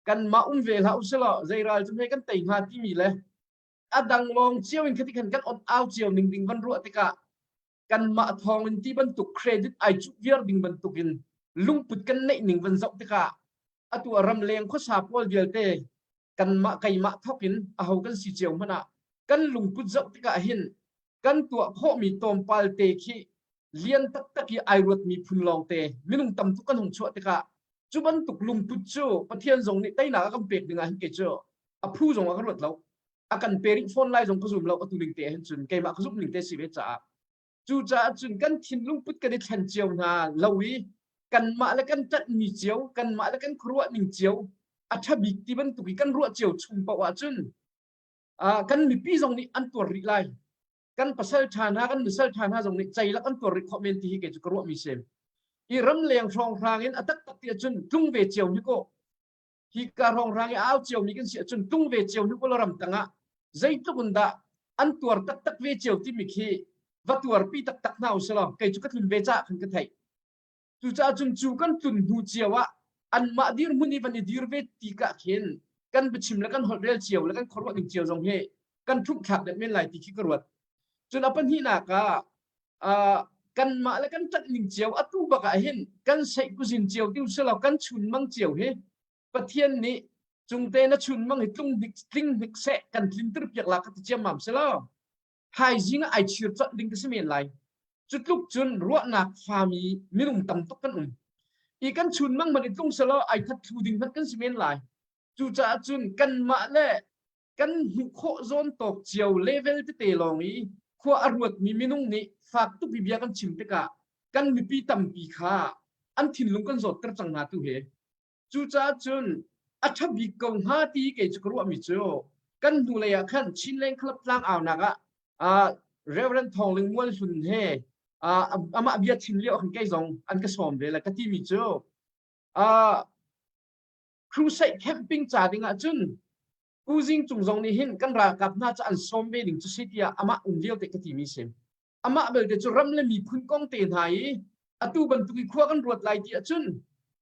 kanmah um ve hlah uselaw zei ral cu hme kan tei hnga timi le a dang lawng cio in khati khan kan on au cio ning ding van ruah tikah kanmah thawng in ti bantuk credit ai cuh viar ding bantuk in lungput kan neih ning van zoh tikah atu a ramleng khuasa pawl vialte kanmah keimah thawk in aho kan si cio hmanh ah kan lungput zoh tikah hin kan tuah khawhmi tlawmpal te khi lian taktak i ai ruatmi phun lawngte minung tam tuk kan hung chuah tikah cu bantuk lungput cu Pathian zong nih teinak a kan pek ding ah hin kei cu a phu zong a ka ruat lo a kan pe rih fawn lai zong ka zum lo atu ning te hin cun keimah ka zumh ning te si ve caah cucaah cun kan thinlung put kan i thlen cio hna lo i kanmah le kan ṭanhmi cio kanmah le kan khuaruah ning cio a ṭha bik ti bantuk i kan ruah cio chung paoh ahcun kan mipi zong nih an tuar rih lai kan pasal ṭha hna kan nusal ṭha hna zong nih ceilak an tuar rih khawh men ti hi kei cu ka ruahmi si i ramleng hrawnghrang in a taktak ti ahcun tlung ve cio hi ko hi ka hrawnghrang i au cio mi kan si ahcun tung ve cio ni kula ram tangah zeitluk in dah an tuar taktak ve cio timi khi va tuarpi taktak hna usalaw kei cu ka tlun ve caah khan ka theih cucaah cun cu kan tlun hnu cio ah anmah dirhmun i van i dir ve ti ka khin kan biachim le kan holh rel cio le kan khuaruah ning cio zong hi kan ṭhumh thlak deuh men lai ti khi ka ruat cun a pahnihnak ah kanmah le kan ṭanh ning cio atu bak ah hin kan seih kuzin cio ti usilo kan chun mang cio hi Pathian nih cungte na chun mang hi tlung hnik tling hnik seh kan tlinter piak la ka ti ciammam selaw thaizing ah ai chir colh ding ka si men lai cu tluk cun ruahnak fami minung tam tuk kan um i kan chun mang man i tlung selaw ai that thlu ding hmanh kan si men lai cucaah cun kanmah le kan hmuh khawh zawn tawk cio level tete lawng i khua a ruatmi minung nih fak tuk i bia kan chim tikah kan mipi tampi kha an thinlung kan zawtter cang hna tu he cucaah cun a ṭha bik ko hnga ti kei cu ka ruahmi cu. Kan hnulei ah khan Chinland Club tlangaunak ah uh, Reverend Thawng Ling Mual Hlun he uh, amah bia chim lio khan kei zong an ka sawm ve le ka timi cu uh, crusade camping ca ding ah cun Pu Zing Cung zong nih hin kan ralkap hna cu an sawm ve ding cu si tiah amah um lio te ka timi si. Amah belte cu ram le miphun kong te hna i atu bantuk i khua kan ruat lai ti ahcun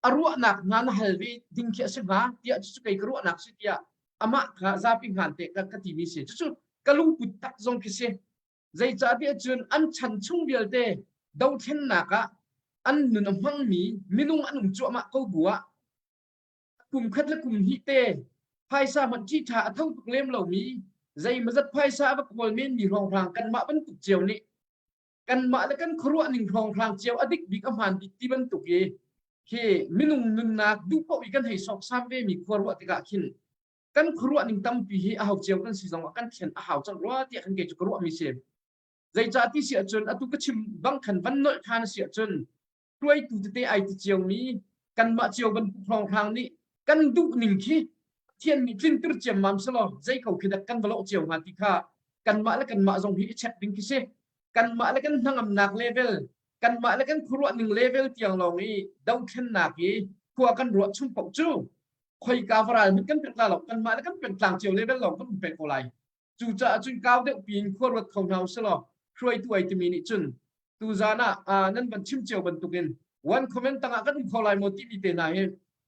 a ruahnak hna na hal ve ding khi a si hnga tiah cucu kei ka ruahnak si tiah amah kha zapi hngan te ka, ka timi si. Cucu ka lungput tak zong khi si. Zeicahtiah cun an chan chung vialte dothlennak ah an nun a hmangmi minung an um cuahmah ko bu ah kum khat le kum hnih te phaisa hmanh ṭhi ṭha a tho tuk lem lomi zeimazat phaisa a va kawl menmi hrawnghrang kanmah bantuk cio nih kanmah le kan khuaruah ning hrawnghrang cio a dik bik a hmaan bik ti bantuk i khi minung nunnak duh paoh i kan hei sawksam ve mi khua ruah tikah khin kan khuaruah ning tampi hi a hau cio kan si zong ah kan thlen a hau cang rua tiah kan kei cu ka ruah mi si. Zeicah ti si ahcun atu ka chim bang khan van nolh ṭhan a si ahcun hruaitu tete ai ti ciomi kanmah cio bantuk hrawnghrang nih kan duh ning khi Pathian nih tlinter ciammam selaw zei ko khi dak kan va lawh cio hnga ti kha kanmah le kanmah zong hi i check ding khi si. Kanmah le kan hnangamnak level, kanmah le kan khuaruah ning level tiang lawng i dothlennak i khua kan ruah chung paoh cu khoika varal hmanh kan pek la lo, kanmah le kan pengtlang cio level lawng kan um peng ko lai. Cucaah cun kau deuh piin khua ruat kho hna usih hruaitu ai timi nih cun tuzan ah nan van chim cio bantukin one comment tangah kan um kho lai maw timi te hna hi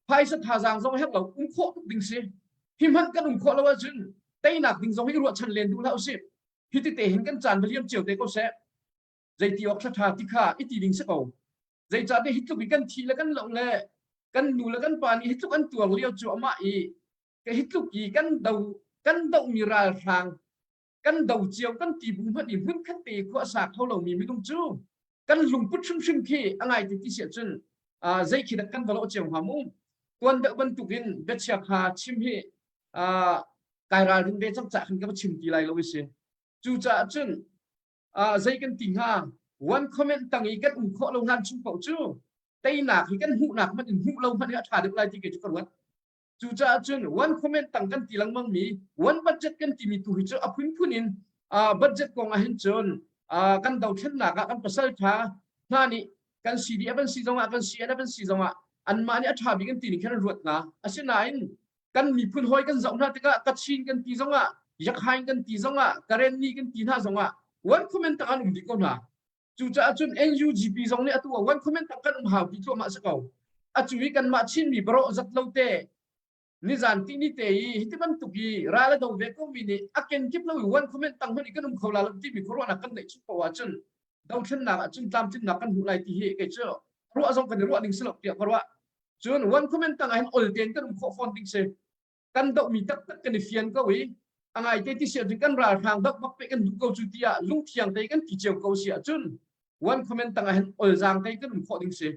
phaisa thazaang zong herh lo um khawh tuk ding si. Hi hmanh kan um khawh lo ahcun teinak ding zong hi ruahchan len duh hlah usih. Hi tete hin kan caan va liam cio te ko seh. Zeiti awk ṭha ti kha i ti ding si ko. Zeicahtiah hi tluk i kan thi le kan loh le kan nu le kan pa nih hi tluk an tuar lio cu amah i ka hi tluk i kan do kan dohmi ralhrang kan do cio kan ti bu hmanh i hmun khat te khua sa kho lomi minung cu kan lungput hrimhrim khi a ngai ti ti si ahcun zei khi dah kan va lawh cio hnga mu. Tuan deuh bantukin biachia kha chim hi kai ralrin ve cang cah khan ka va chim ti lai lo i si. Cucaah cun zei kan ti hnga, one comment tang i kan um khawh lo hlan chung paoh cu teinak hi kan hmuhnak hmanh in hmuh lo hmanh hi a ṭha deuh lai ti kei cu ka ruat. Cucaah cun one comment tang kan ti lengmang mi one budget kan timi tu hi cu a phunphun in budget kong ah hin cun kan dothlennak ah kan pasal ṭha hna nih kan CDF an si zongah kan CNF an si zongah anmah nih a ṭha bik an ti ning khan an ruat hna. Asinain kan miphun hawi kan zoh hna tikah Kachin kan ti zongah Yakhain kan ti zongah Karenni kan ti hna zongah one comment tang an um dih ko hna. Cucaah cun NUGP zong nih atu ah one comment tak kan um hau ti thluahmah si ko. Atu i kanmah Chinmi barawh zat lo te nizan ti ni te i hiti bantuk i ral a do ve ko mi nih a kenkip lo i one comment tang hmanh i kan um kho la lo timi khuaruahnak kan neih chung poah ahcun dothlennak ahcun tlamtlinnak kan hmuh lai ti hi kei cu ruah zong kan i ruah ding si lo tiah ka ruah. Cun one comment tang ah hin ol tein kan um khawh fawn ding si. Kan dohmi taktak kan i fian ko i a ngaite ti si ahcun kan ralhrang doh bak pe kan duh ko cu tiah lungthiang te kan ti cio ko si ahcun one comment tangah hin olzaang te kan um khawh ding si.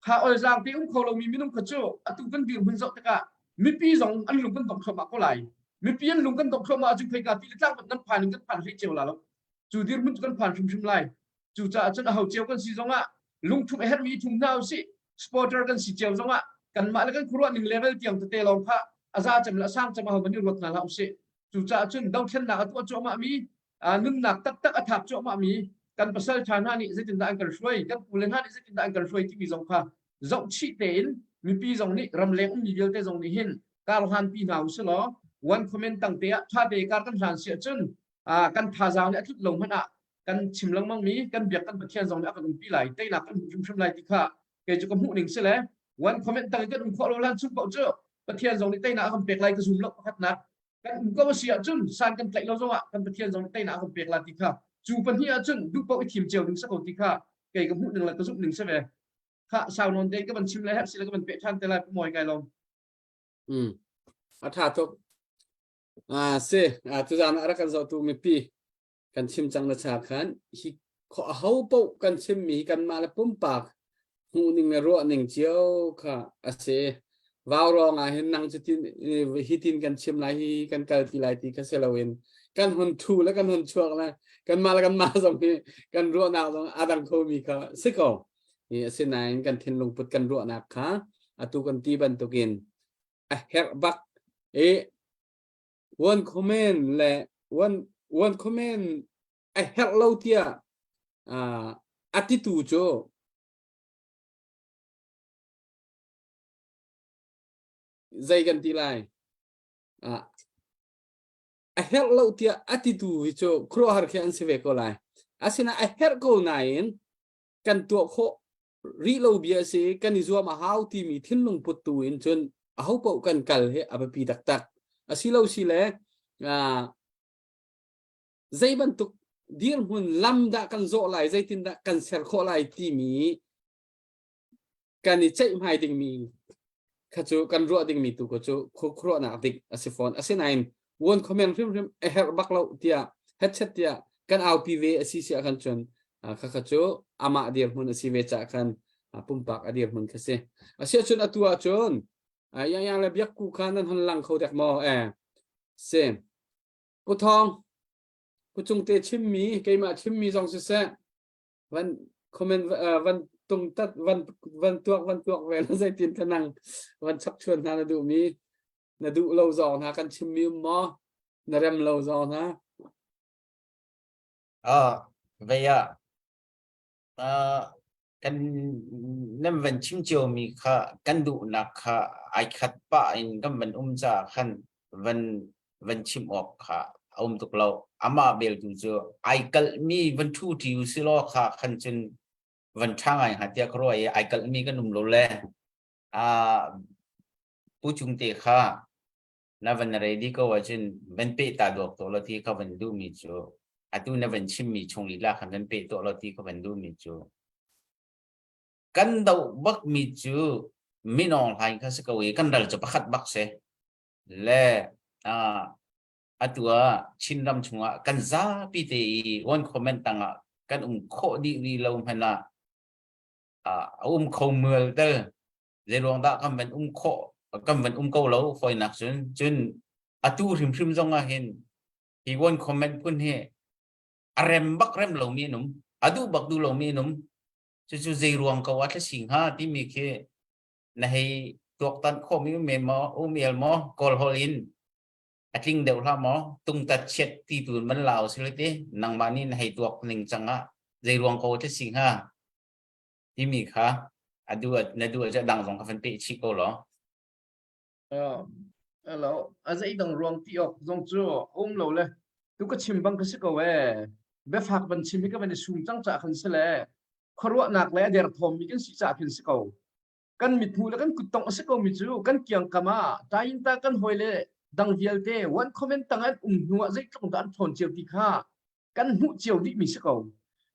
Kha olzaang te um kho lomi minung kha cu atu kan dirhmun zoh tikah mipi zong an lung kan dong thluahmah ko lai. Mipi an lung kan dong thluahmah ahcun khoika ti le tlang nan phan in kan phan hlei cio la lo. Cu dirhmun cu kan phan hrimhrim lai. Cucaah cun aho cio kan si zongah lungthum a herhmi thum hna usih. Supporter kan si cio zongah kanmah le kan khuaruah ning level tiang tete lawng kha a za cem le a sang cem aho man i ruat hna hlah usih. Cucaah cun dothlennak a tuah cuahmah mi, nunnak taktak a thap cuahmah mi kan pasal ṭha hna nih zeitindah an kan hruai, kan pule hna nih zeitindah an kan hruai timi zong kha zohchih tein mipi zong nih ramleng ummi vialte zong nih hin kar hlanpi hna usih law one comment tang te ah ṭha te kar kan hlan si ahcun kan thazaang nih a tlut lo hmanh ah kan chim lengmang mi kan biak kan Pathian zong nih a kan umpi lai, teinak kan hmuh hrimhrim lai ti kha kei cu ka hmuh ning si le one comment tang in kan um khawh lo lan chung paoh cu Pathian zong nih teinak a kan pek lai ka zum lo. Pakhatnak kan um ko si ahcun san kan tlaih lo zongah kan Pathian zong nih teinak a kan pek la ti kha cu pahnih ahcun duh paoh i thim cio ding si ko ti kha kei ka hmuh ning le ka zumh ning si ve. Kha sau nawn te ka van chim le herh si le ka van peh ṭhan te lai. Pu Mawi, kai lawm. Mm. A ṭha tuk. Ah si, tuzaan ah rak kan zohtu mipi kan chim cang na cha khan hi aho paoh kan chimmi kanmah le pumpak hmuhning le ruahning cio kha a si. Vau ruang ah hin nang cu tin hitin kan chim lai hi kan kalpi lai ti kha si loin kan hun thu le kan hun chuak le kanmah le kanmah zong hi kan ruahnak zong a dang khomi kha si ko. Hi asinain kan thinlung put kan ruahnak kha atu kan ti bantukin a herh bak i. One comment le one one comment a herh lo tiah uh, a titu cu zei kan ti lai uh, a herh lo tiah a titu hi cu khuaruahhar khi an si ve ko lai. Asinain a herh ko nain kan tuah khawh rih lo bia a si kan i zuam a hau timi thinlung put tu in cun aho paoh kan kal hi a biapi taktak. Asi lo si le zei bantuk dirhmun lam dah kan zawh lai zeitindah kan ser khawh lai timi kan i ceihmai dingmi kha cu kan ruah dingmi tu ko cu khuaruahnak dik a si fawn. Asinain one comment hrimhrim a herh bak lo tiah headset tiah kan aupi ve a si si ahkhan cun kha kha cu amah dirhmun a si ve cah khan pumpak a dirhmun kha si. Asiahcun atu ahcun yang yang le biakku kha nan hon lang kho dek maw eh si Pu Thawng Pu Cungte chimmi keimah chimmi zong siseh van comment van tung tat van van tuak van tuak ve la zeitin ka nang van chap chuan hna na duh mi na duh lo zawng hna kan chim mi um maw na rem lo zawng hna ah vei ah kan nan van chim cio mi kha kan duhnak kha ai khat pah in kan van um ca khan van van chim awk kha a um tuk lo. Amah bel tu cu ai kalhmi van ṭhu ṭi u si law kha khan cun van ṭha ngai hnga tiah ka ruah i ai kalhmi kan um lo le uh, Pu Cung te kha na van ready ko ahcun van peh ta duak to lo ti ka van duhmi cu atu na van chimmi chung lila khan van peh tuah lo ti ka van duhmi cu kan doh bakmi cu minawng hlain kha si ko i kan ral cu pakhat bak si le uh, atu ah Chinram chungah kan zapi te i one comment tangah kan um khawh dih rih lo hmanh ah uh, a um kho mual tel zeiruang dah kan van um khawh kan van um ko lo fawinak cun cun atu hrimhrim zong ah hin hi one comment phun hi a rem bak rem lomi an um a duh bak duh lomi an um cucu zeiruang ko ah thlasi hnga timi khi na hei tuaktan khawhmi um men maw um el maw kawl hol in a tling deuh hlah maw tungtat chiat ti tu man lau si ti nangmah nih na hei tuak ning cang ah zeiruang ko te si hnga timi kha a du na du a dang zong ka van pe chih ko law Hello a zei dang ruang ti ok zong cu um lo le tu ka chim bang ka si ko e biafak ban chim hi ka van i sum cang ca khan si le khuaruahnak le a derthawmmi kan si caah khin si ko. Kan mithmuh le kan kuttongh a si komi cu kan kiangkam ah ṭainta kan hawile dang vialte one comment tang an um hnu ah zeitluk dah an ṭhawn cio ti kha kan hmuh cio dihmi si ko.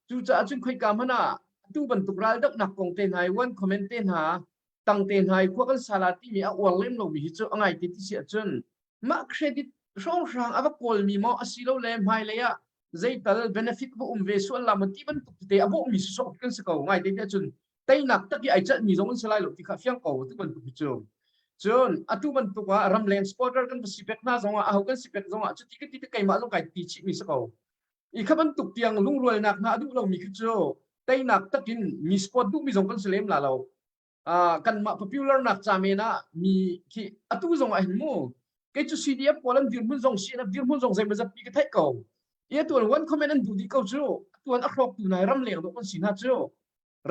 Cucaah cun khoika hmanh ah atu bantuk raldohnak kong te hna i one comment te hna tang te hna i khua kan sala timi a uar lem lomi hi cu a ngai te ti si ahcun mah credit hrawnghrang a va kawlmi maw asilole hmailei ah zeital benefit va um ve sual la maw ti bantuk tete a bawhmi sawsawh kan si ko ngai te cun teinak tak i ai chalhmi zong an si lai lo ti kha fiang ko tu bantuk hi cu cun atu bantuk ah ramleng supporter kan va si pek hna zong ah aho kan si pek zong ah cuti ka ti te keimah zong kai ti chih mi si ko i kha bantuk tiang lungrualnak hna a duh lomi khi cu teinak takin mi sport duhmi zong kan si lem la lo kanmah popular nak ca men ah mi khi atu zong ah hin mu kei cu CDF pawl an dirhmun zong CNF dirhmun zong zeimawzat pi ka theih ko i atu one comment an duh dih ko cu atu an a hrawk tu nai ramleng dawh kan si hna cu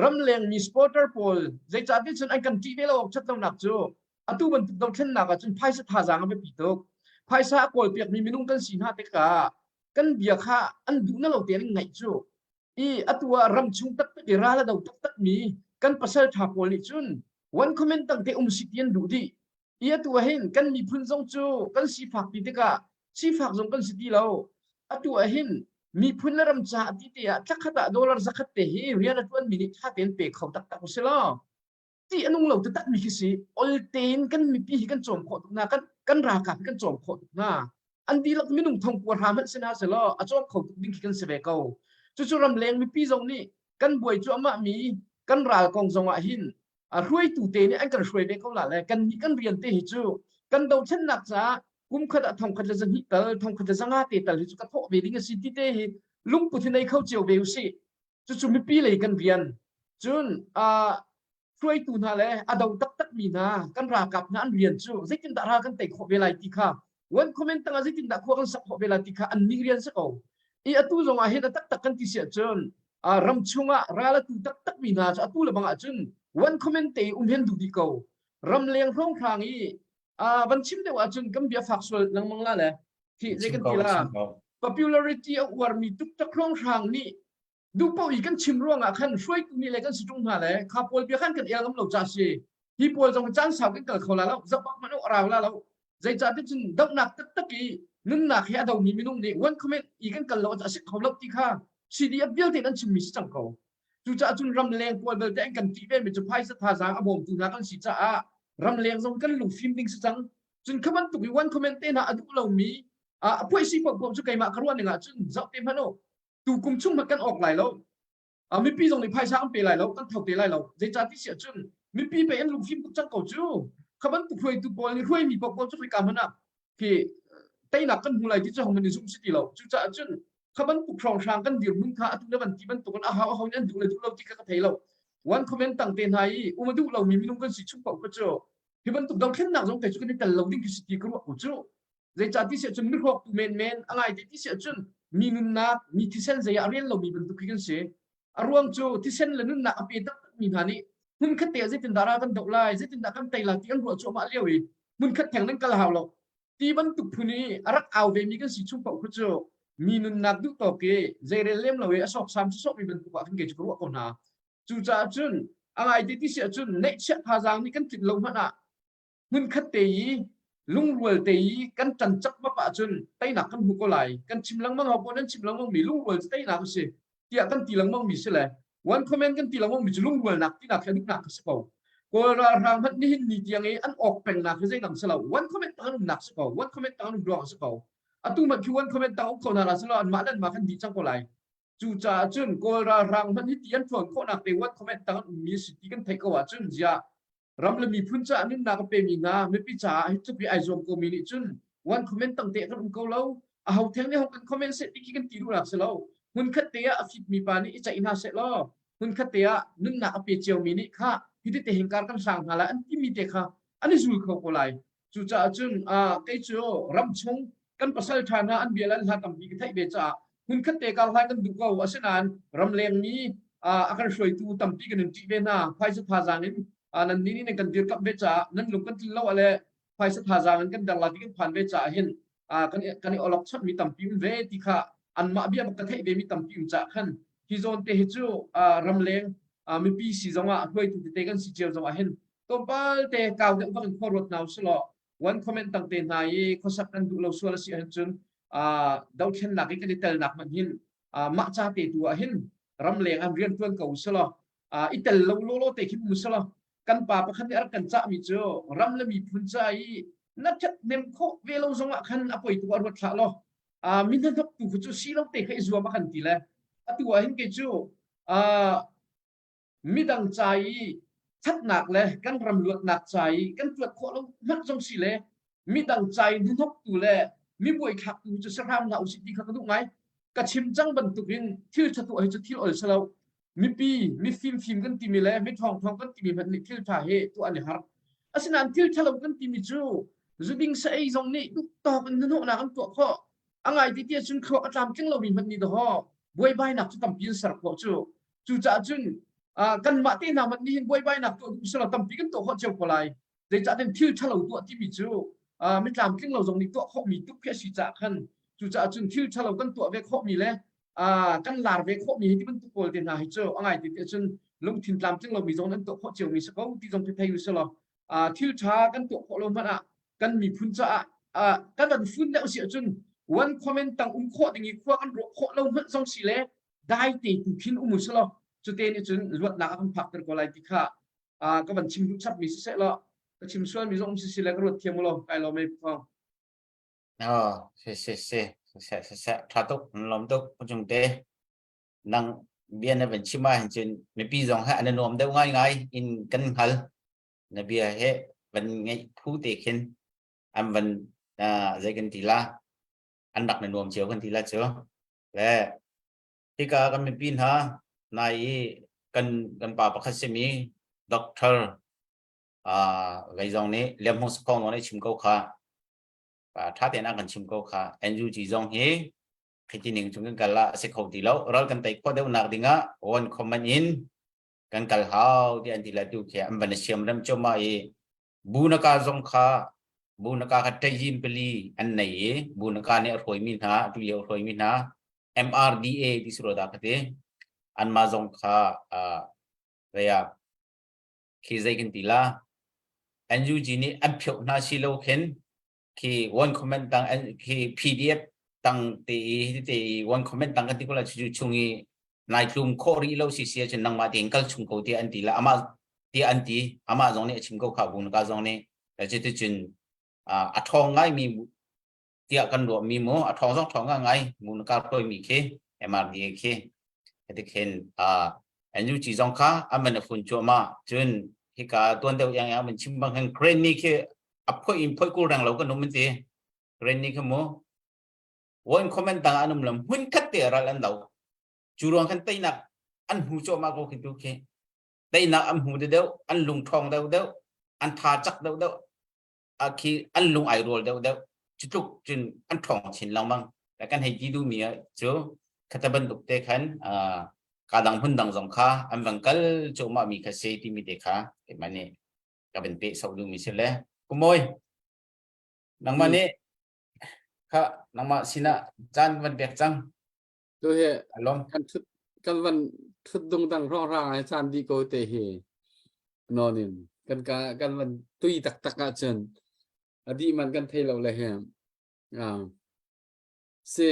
ramleng mi supporter pawl zeicahtiah cun an kan ṭih ve lo awk ṭhat lonak cu atu bantuk dothlennak ah cun phaisa thazaang a biapi tuk phaisa a kawlpiak mi minung kan si hna tikah kan bia kha an duh na lo te an ngaih cu i atu ah ram chung taktak i ral a do taktak mi kan pasal ṭha pawl nih cun one comment tang te um si ti an duh dih i atu ah hin kan miphun zong cu kan sifak ti tikah sifak zong kan si ti lo atu ah hin miphun le ram caah ti te ah thlakhat ah dollar zakhat te hi rian a ṭuan mi nih ṭha tein pe kho taktak usih law ti a nung lo taktak mi khi si ol tein kan mipi hi kan cawm khawh tuk hna kan kan ralkap hi kan cawm khawh tuk hna an dihlak minung thong kua hra hmanh si hna selaw a cawm kho tuk ding khi kan si ve ko cucu ramleng mipi zong nih kan buai cuahmah mi kan ral kong zong ah hin a hruaitu te nih an kan hruai ve ko la le kan nih kan rian te hi cu kan dothlennak caah kum khat ah thong khat le zahnih tal thong khat le zanga te tal hi cu ka thawh ve ding a si ti te hi lungput hi nei kho cio ve usih cucu mipi lei kan rian cun uh, hruaitu hna le a do taktak mi hna kan ralkap hna an rian cu zeitindah ral kan tei khawh ve lai ti kha. One comment tangah zeitindah khua kan sak khawh ve la ti kha an nih rian si ko. I atu zong ah hin a taktak kan ti si ahcun ram chungah ral atu taktak mi hna cu atu le bang ahcun one comment te um hen duh dih ko. Ram leng hrawnghrang i van chim deuh ahcun kan bia fak sual lengmang la le hi zei kan ti la popularity a uarmi tuktak hrawnghrang nih duhpoh i kan chim ruangah khan hruaitu nih le kan si ṭung hna le kha pawl bia khan kan el ngam lo ca si hi pawl zong caan sau kan kal kho la lo zoh hmanh a rau la lo zeicah ti cun dohnak taktak i nunnak he a domi minung nih one comment i kan kal lo a si kho lo ti kha CDF vialte an chimmi si cang ko cucaah cun ramleng pawl belte an kan ṭih ve mi cu phaisa thazaang a bawmtu hna kan si caah ramleng zong kan lungfim ding si cang cun kha bantuk i one comment te hna a duh lomi a phuaisi paohpaoh cu keimah ka ruah ning ah cun zoh te hmanh u tu kum chung hmanh kan awk lai lo mipi zong nih phaisa an pe lai lo kan tho te lai lo zeicah ti si ahcun mipi pe an lungfim tuk cang ko cu kha bantuk hruaitu pawl nih hruaimi pawl pawl cu khoi hmanh ah khi teinak kan hmu lai ti cu hong in zum si ti lo cucaah cun kha bantuk hrawnghrang kan dirhmun kha atu na van ti bantuk in a hau a ho nih an duh le duh lo ti kha ka thei lo one comment tang te hna i um a duh lomi minung kan si chung paoh kha cu hi bantuk dothlennak zong kei cu kan i tel lo ding khi si ti ka ruah ko cu Zeicah ti siah cun mihrawktu menmen a ngai te ti siah cun mi nunnak mi thisen zei ah a rian lomi bantuk khi kan si. A ruang cu thisen le nunnak a pe taktakmi hna nih hmunkhat te ah zeitindah ral kan doh lai, zeitindah kan tei lai ti an ruah cuahmah lio i hmunkhat theng nan kal hau lo. Ti bantuk phun i a rak au vemi kan si chung paoh kha cu mi nunnak duh tawk i zeirel lem lo i a sawksam sawsawhmi bantuk ah khin kei cu ka ruah ko hna. Cucaah cun a ngai te ti siah cun neihchiah thazaang nih kan tlinh lo hmanh ah hmunkhat te i lungrual te i kan ṭan cak bak ahcun teinak kan hmu ko lai. Kan chim lengmang ho paoh nan chim lengmang mi lungrual cu teinak a si tiah kan ti lengmang mi si le one comment kan ti lengmang mi cu lungrualnak tinak khi a diknak a si ko. Kawl ralhrang hmanh nihin ni tiang i an awk pengnak hi zeidang si lo. One comment tang an umnak si ko. One comment tang an um ruang a si ko. Atu hmanh khi one comment tang um kho hna la selaw anmah le anmah kan dih cang ko lai. Cucaah cun Kawl ralhrang hmanh hi ti an ṭhawn khawhnak te one comment tang an ummi a si ti kan theih ko ahcun ziah ram le miphun caah nunnak a pemi hna mipi caah hi tluk i ai zuam komi nih cun one comment tang te kan um ko lo a ho theng nih hong kan comment seh ti khi kan ti duhnak si lo hmunkhat te ah a fitmi pa nih i ceih hna seh law hmunkhat te ah nunnak a pe ciomi nih kha hi te hing kar kan hrang hna lai an timi te kha an i zul kho ko lai Cucaah cun kei cu ram chung kan pasal ṭha hna an bia le an hla tampi ka theih ve caah hmunkhat te kar hlai kan duh ko. Asinain ramleng mi a kan hruaitu tampi kan in ṭih ve hna. Phaisa thazaang in nan nih nih nan kan dirkamh ve caah nan lung kan tlin lo ah le phaisa thazaang in kan der la ti kan phan ve caah hin kan kan i olok chonhmi tampi um ve ti kha anmah bia bak ka theih ve mi tampi um caah khan hi zawn te hi cu ramleng mipi si zongah hruaitu tete kan si cio zongah hin tlawmpal te kau deuh bak in khua ruat hna usih one comment tang te hna i khuasak kan duh lo sual a si ahcun dothlennak i kan i telnak hmanh hin mah ca te tu ah hin ramleng an rian tuan ko usih i tel lo lawlaw te khi um usih kan pa pakhat nih a rak kan cahmi cu ram le miphun ca i na ṭhathnem khawh ve lo zongah khan a poi tu ah ruat hlah law mi hnahnok tu cu si lo te kha i zuam a kan ti le atu ah hin kei cu midang ca i ṭhatnak le kan ram luatnak ca i kan tuat khawh lo hmanh zong si le midang ca i hnahnoktu le mi buaithlaktu cu si hram hlah usih ti kha ka duh ngai. Ka chim cang bantukin thil ṭha tuah hi cu thil ol si lo. Mipi, mifimfim kan timi le mi ṭhawngṭhawng kan timi hmanh nih thil ṭha hi tuah an i harh. Asinain thil ṭhalo kan timi cu zuding sa ei zong nih duh tawk in hnahnawhnak an tuah khawh. A ngai ti ti ahcun thluak a tlamtling lomi hmanh nih dawhaw buaibainak cu tampi an ser khawh cu. Cucaah cun kanmah te hna hmanh nih hin buaibainak tuah duh selaw tampi kan tuah khawh cio ko lai. Zeicahtiah thil ṭhalo tuah timi cu mi tlamtling lo zong nih tuah khawhmi tuk khi a si caah khan cucaah cun thil ṭhalo kan tuah ve khawhmi le kan lar ve khawhmi hi ti bantuk pawl te hna hi cu a ngai ti ti cun lungthin tlamtling lomi zong an tuah khawh ciomi si ko ti zong khi thei u selaw thil ṭha kan tuah khawh lo hmanh ah kan miphun caah kan van fun deuh si ahcun one comment tang um khawh ding i khua kan ruah khawh lo hmanh zong si le dai te tu khin um u selaw cute nih cun luatnak a kan phakter ko lai ti kha ka van chim duh chapmi siseh law ka chim sualmi zong um si le ka ruat thiam law kai lo mei phong Oh, si si si si si si tha tuk lom tuk chung te nang bia na van chim ah hin cun mipi zong he an nuam deuh ngai ngai in kan hngal na bia he van ngeih phu te khin an van zei kan ti la an rak na nuam cio kan ti la cu Le hika kan mipi hna nai i kan kan pa pakhat simi doctor uh, lei zong nih Liam Hmung Sakhong nih chim ko kha. Tha tein an kan chim ko kha. NUG zong hi khiti ning chung kan kal ah a si kho ti lo. Ral kan tei khawh deuhnak dingah one common in kan kal hau ti an ti la tu khi an van siam rem cuahmah i Bunaka zong kha Bunaka kha ṭayim pali an nei i Bunaka nih a hruaimi hna atu lio a hruaimi hna MRDA ti si rua dah ka ti. Anmah zong kha uh, zei ah khi zei kan ti la NUG nih an phioh hna si lo khin khi one comment tang khi PDF tang te i te i one comment tang kan ti ko la chu chung i nai tlum khawh rih lo si si ahcun nangmah tein kal chung ko ti an ti la amah ti an ti amah zong nih a chim ko kha bu ka zong nih cuticun a ṭhawng ngaimi tiah kan ruahmi mu a ṭhawng zong ṭhawng ngai mu na kar mi khi MRDA khi heti khin NUG zong kha an van fun cuahmah cun hika tuan deuh yang yang man chim bang hin crane ni khi a phoi in phoi kul reng lo kan um ti crane ni khi mu one comment tang an um lam hun khat te ral an do cu ruang khan teinak an hmu cuahmah ko khi tu khi teinak an hmu deuh an lung ṭhawng deuh deuh an tha cak deuh deuh a khi an lung ai rual deuh deuh cu tluk cun an ṭhawng chin lengmang kan hei ti duhmi cu khata bantuk te khan ka dang hmun dang zong kha an van kal cuahmah mi kha si timi te kha keimah nih ka van peh sau duhmi si le kumawi nangmah nih kha nangmah sinah caan van pek cang Tu hi alom kan thut kan van thut dung dang rong rang ai caan di ko te hi nonin kan ka kan van tui taktak ahcun a dih man kan thei lo le he ah si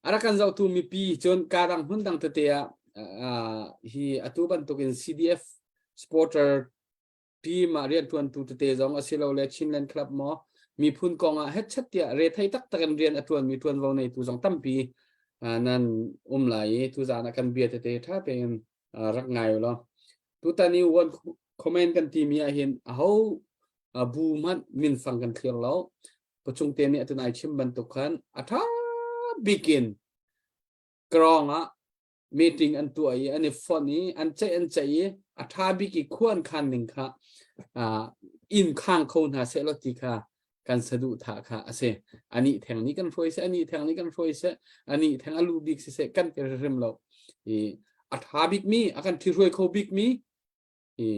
ara kan zohtu mipi cun ka dang hmun dang tete ah hi atu bantukin CDF supporter team ah rianṭuantu tete zong asilole Chinland Club maw miphun kong ah hetchet tiah rethei taktak in rian a ṭuanmi ṭuanvo neitu zong tampi nan um lai i tuzaan ah kan bia tete ṭha tein rak ngai u law tutan i one comment kan timi ah hin aho bu hmanh minfang kan thlir lo pachung te nih atun ai chim bantuk khan a ṭha bikin krong ah meeting an tuah i an i fonh i an ceih an ceih i a ṭha bik i khua an khan ning kha inn khang kho hna seh law ti kha kan saduhthah kha a si. Anih theng nih kan hruai seh, anih theng nih kan hruai seh, anih theng a lu bik siseh kan ti hrim lo. I a ṭha bik mi, a kan ṭhihruai kho bik mi i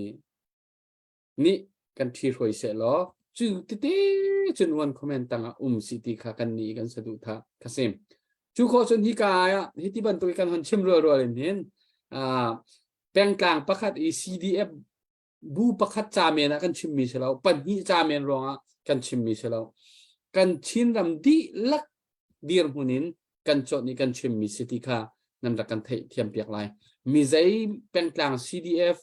nih kan ṭhihruai seh law cu tete cun one comment tangah um si ti kha kan nih kan saduhthah kha si. Cu khawh cun hi ka ah hi ti bantuk kan hon chim rualrual in hin pengtlang pakhat i CDF bu pakhat ca men ah kan chimmi si lo pahnih ca men ruangah kan chimmi si lo kan Chinram dihlak dirhmun in kan cawt i kan chimmi si ti kha nan rak kan theih thiam piak lai mi zei pengtlang CDF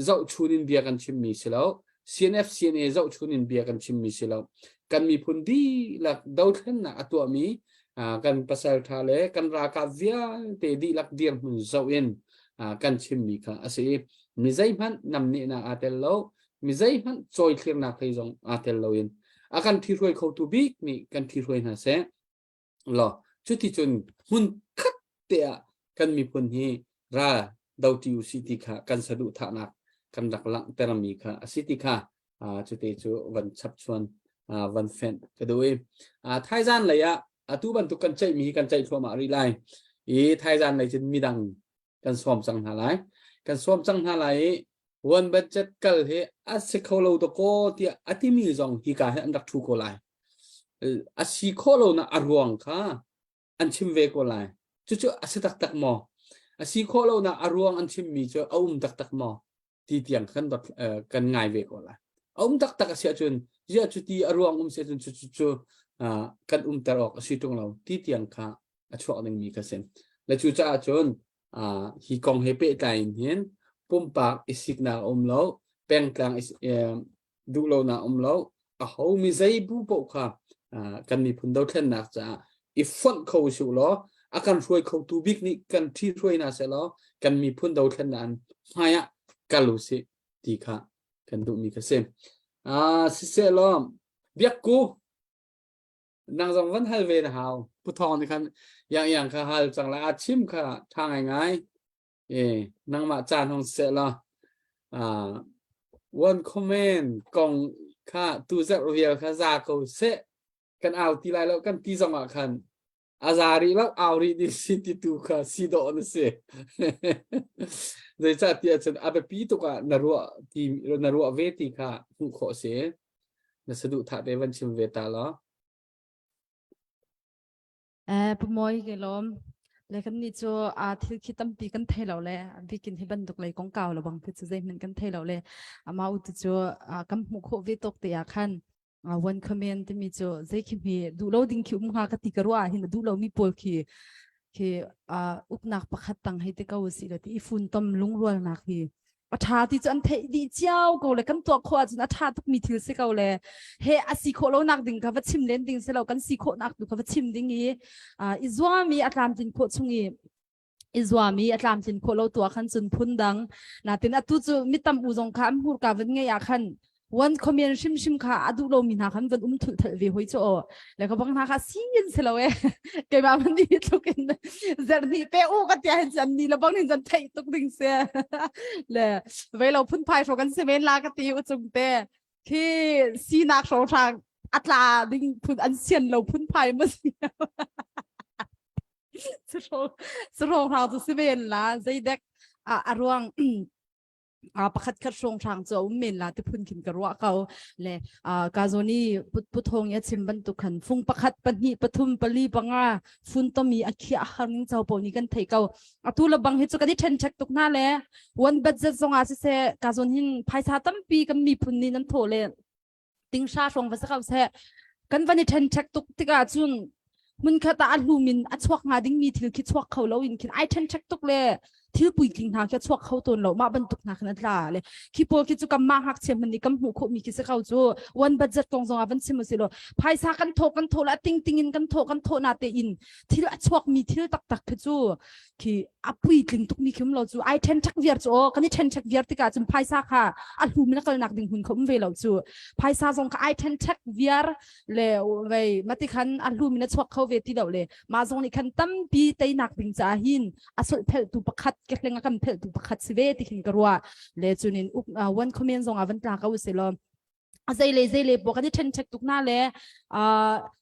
zohchun in bia kan chimmi si lo CNF CNA zohchun in bia kan chimmi si lo kan miphun dihlak dothlennak a tuahmi kan pasal tha le kan ralkap vialte dihlak dirhmun zoh in kan chimmi kha a si i mi zeihmanh namnehnak aa tel lo mi zeihmanh cawithlirnak hlei zong aa tel lo in a kan ṭhihruai khotu bik nih kan ṭhihruai hna seh law cuticun hmun khat te ah kan miphun hi ral doti u si ti kha kan saduhthahnak kan rak langhtermi kha a si ti kha cute cu van chapchuan van fenh ka duh i thaizan lei ah atu bantuk kan ceihmi hi kan ceih thluahmah rih lai i thaizan lei cun midang kan sawm cang hna lai kan sawm cang hna lai i one budget kal hi a si kho lo dakaw tiah a timi zong hika hi an rak thu ko lai a si khawh lo na a ruang kha an chim ve ko lai cucu a si taktak maw a si khawh lo na a ruang an chimmi cu a um taktak maw ti tiang kan dot kan ngai ve ko lai a um taktak a si ahcun ziah cu ti a ruang um si ahcun cu cu cu kan umter awk a si ṭung lo ti tiang kha a chuak dingmi kha si le cu caah cun hi kong he pehtlai in hin pumpak i siknak a um lo pengtlang duh lonak um lo aho mi zei bu paoh kha kan miphun dothlennak caah i fonh kho usih law a kan hruai khotu bik nih kan ṭhi hruai hna seh law kan miphun dothlennak in hmai ah kal usih ti kha kan duhmi kha si. Siseh law biakku nang zong van hal ve na hau pu thawng nih khan yang yang kha hal cang lai a chim kha ṭha ngaingai e nangmah caan hong seh law one comment kong. Kha tu zarh vial kha za ko seh. Kan au ti lai lo kan ti zong ah khan a za rih lo au rih ding si ti tu kha si dawh na si. Zeicah ti ahcun a biapi tuk ah na ruah ti na ruah ve ti kha hmuh khawh si. Na saduhthah te van chim ve ta law. Eh, Pu Mawi ke lawm. Le kan nih cu a thil khi tampi kan thei lo le a bikin hi bantuk lei kongkau lo bang khi cu zeihmanh kan thei lo le ama u tu cu kan hmuh khawh ve tawk te ah khan one comment timi cu zei khi hme duh lo ding khi um hnga ka ti ka ruah hin duh lo mi pawl khi khi uknak pakhat tang hei te ko si le ti i funtom lungrualnak hi a ṭha ti cu an theih dih cio ko le kan tuah khawh ahcun a ṭha tukmi thil si ko le he a si khawh lonak ding kha va chim len ding si lo kan si khawhnak tu kha va chim ding i i zuam i a tlamtlin khawh chung i i zuam i a tlamtlin khawh lo tu ah khan cun phun dang natin atu cu mi tam u zong kha an hmurka van ngei ah khan one comment hrimhrim kha a duh lomi hna khan van um thulh thalh ve hoi chu aw le ka bang hna kha sin si lo e keimah man ni tluk in zerhni pe u ka tia hin chan ni la bang hin chan theih tuk ding se le vei lo phun phai hro kan si men la ka ti u chung te khi sinak hro hrang atla ding phun an sian lo phun phai ma si su ro hrang chu si men la zeidek a ruang pakhat khat hrawnghrang cu a um men la ti phun khin ka ruah ko le ka zawn i puthong ya chim bantuk khan fung pakhat pahnih pathum pali panga fun tomi a khiah har ning chau po ni kan thei ko atu la bang hi chu kan i then thek tuk na le one budget zong a si se ka zawn hin phaisa tampi kan miphun ni nan tho le tingsha hrawng va sa ko seh kan van i then ṭhek tuk tikah cun hmunkhat ah a hlum in a chuak hnga dingmi thil khi chuak kho lo in khin ai then ṭhek tuk le thil puitling hna khi a chuak kho tawn lo mah bantuk hna khin a tla le khi pawl khi cu kam mah ngakchia hman nih kam hmuh khawhmi khi si ko cu one budget kong zong ah van chim usih law phaisa kan thawh kan thawh la ting ting in kan thawh kan thawh na te in thil a chuakmi thil taktak khi cu khi a puitling tukmi khi um lo cu ai then ṭhek viar cu aw kan i then ṭhek viar tikah cun phaisa kha a hlum na kalnak ding hmun kha um ve lo cu phaisa zong kha ai then ṭhek viar le vei mati khan a hlum in a chuak kho ve ti lo le mah zong nih khan tampi teinak ding caah hin a solhphelhtu pakhat kehleng a kan phelhtu pakhat si ve ti khin ka ruah le cunin one comment zong ah van tla ko si law a zei le zei le bo kan i ṭhen ṭhek tuk na le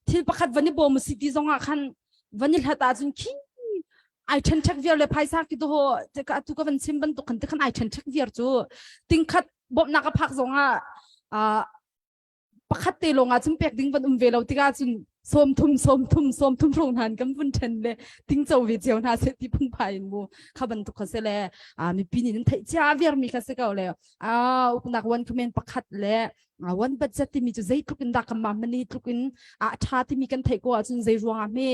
thil pakhat van i bawm si ti zong ah khan van i hlat ahcun khi ai ṭhen ṭhek viar le phaisa ki to ka tu ka van chim bantuk khan te khan ai ṭhen ṭhek viar cu tingkhat bawmhnak a phak zong ah pakhat te lawng ah cun pek ding van um ve lo tikah cun sawmthum sawmthum sawmthum hrawng hna kan vun ṭhen le tingco ve cio hna seh ti phunphai in mu kha bantuk kha si le mipi nih nan theih cia viar mi kha si ko le uknak one command pakhat le one budget timi cu zeitluk in dah kan mah mani tluk in a ṭha timi kan theih ko ahcun zei ruangah hme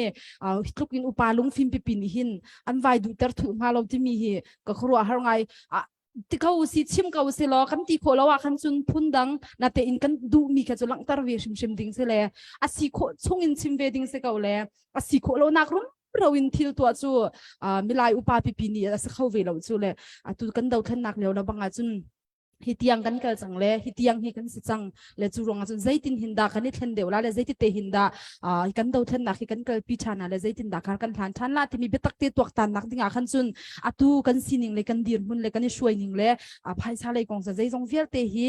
tluk in upa lungfim pipi nih hin an vai duhter thuh hnga lo timi hi ka khuaruah har ngai ti ko si chim ko si law kan ti khawh lo ah khan cun phun dang na te in kan duhmi kha cu langhter ve hrimhrim ding si le a si khawh chung in chim ve ding si ko le a si khawh lo nak rum ro in thil tuah cu milai upa pipi nih a si kho ve lo cu le atu kan dothlennak lio la bang ah cun hi tiang kan kal cang le hi tiang hi kan si cang le cu ruangah cun zeitin hin dah kan i thlen deuh la le zeiti te hin dah kan dothlennak hi kan kalpi ṭhan ah le zeitin dah kha kan hlan ṭhan la timi biatak te tuaktan nak ding ah khan cun atu kan sining le kan dirhmun le kan i hruai ning le phaisa lei kong zeizong vialte hi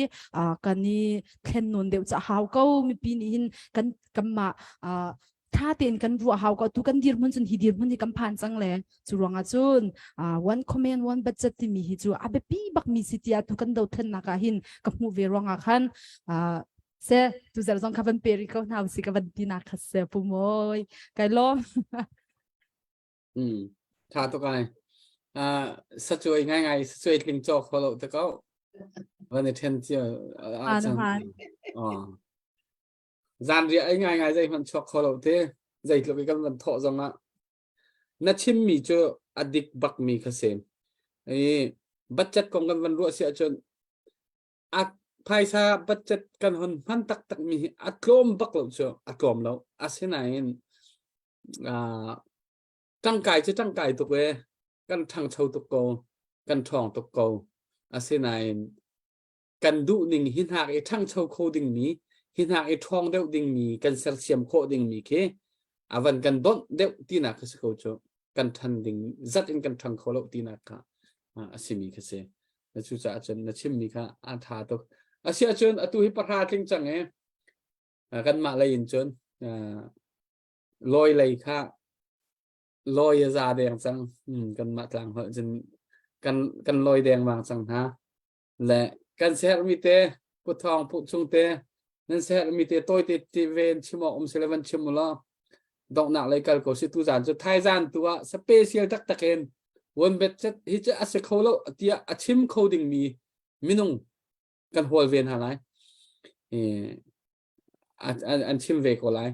kan i thlen nawn deuh ca hau ko mipi nih hin kan kanmah tha tein kan ruah hau ko tu kan dirhmun cun hi dirhmun hi kan phan cang le cu ruangah cun one comment one budget timi hi cu a biapi bak mi si tiah tu kan dothlennak ah hin ka hmuh ve ruangah khan se tu zer zong kha van pe ri ko hna si ka van ti nak kha se pu moi kai lom Mm. Tha tuk ai. Uh, sacuai ngai ngai sacuai tling cawk kho lo te ko. Van i then cio a cang. Oh. Zanriah ei ngaingai zeihmanh chuak kho lo te zeitluk i kan van thawh zongah na chimmi cu a dik bakmi kha si. I budget kong kan van ruah si ahcun a phaisa budget kan hon hman taktak mi hi a tlawm bak lo cu a tlawm lo. Asinain uh, ṭangkai cu ṭangkai tuk e kan ṭhangcho tuk ko kan ṭhawng tuk ko. Asinain kan duhning hi hnak i ṭhangcho kho dingmi hi hnak i ṭhawng deuh dingmi kan sersiam khawh dingmi khi a van kan donh deuh tinak kha si ko cu kan ṭhan ding zat in kan ṭhang kho lo tinak kha a simi kha si. Cucaah cun na chimmi kha a ṭha tuk. Asiahcun atu hi pahra tling cang i kanmah lei in cun lawi lei kha lawi a za deng cang. Kanmah tlang holh cun kan kan lawi dengmang cang hna. Le kan sermi te puthawng phu chung te nan sermi te tawi te ti ven chim awk um sile van chim u law donghnak lei kal ko si tu zan cu thaizan tu ah special taktak in one bet chat hi cu a si kho lo tiah a chim kho ding mi minung kan hawl ve hna lai an chim ve ko lai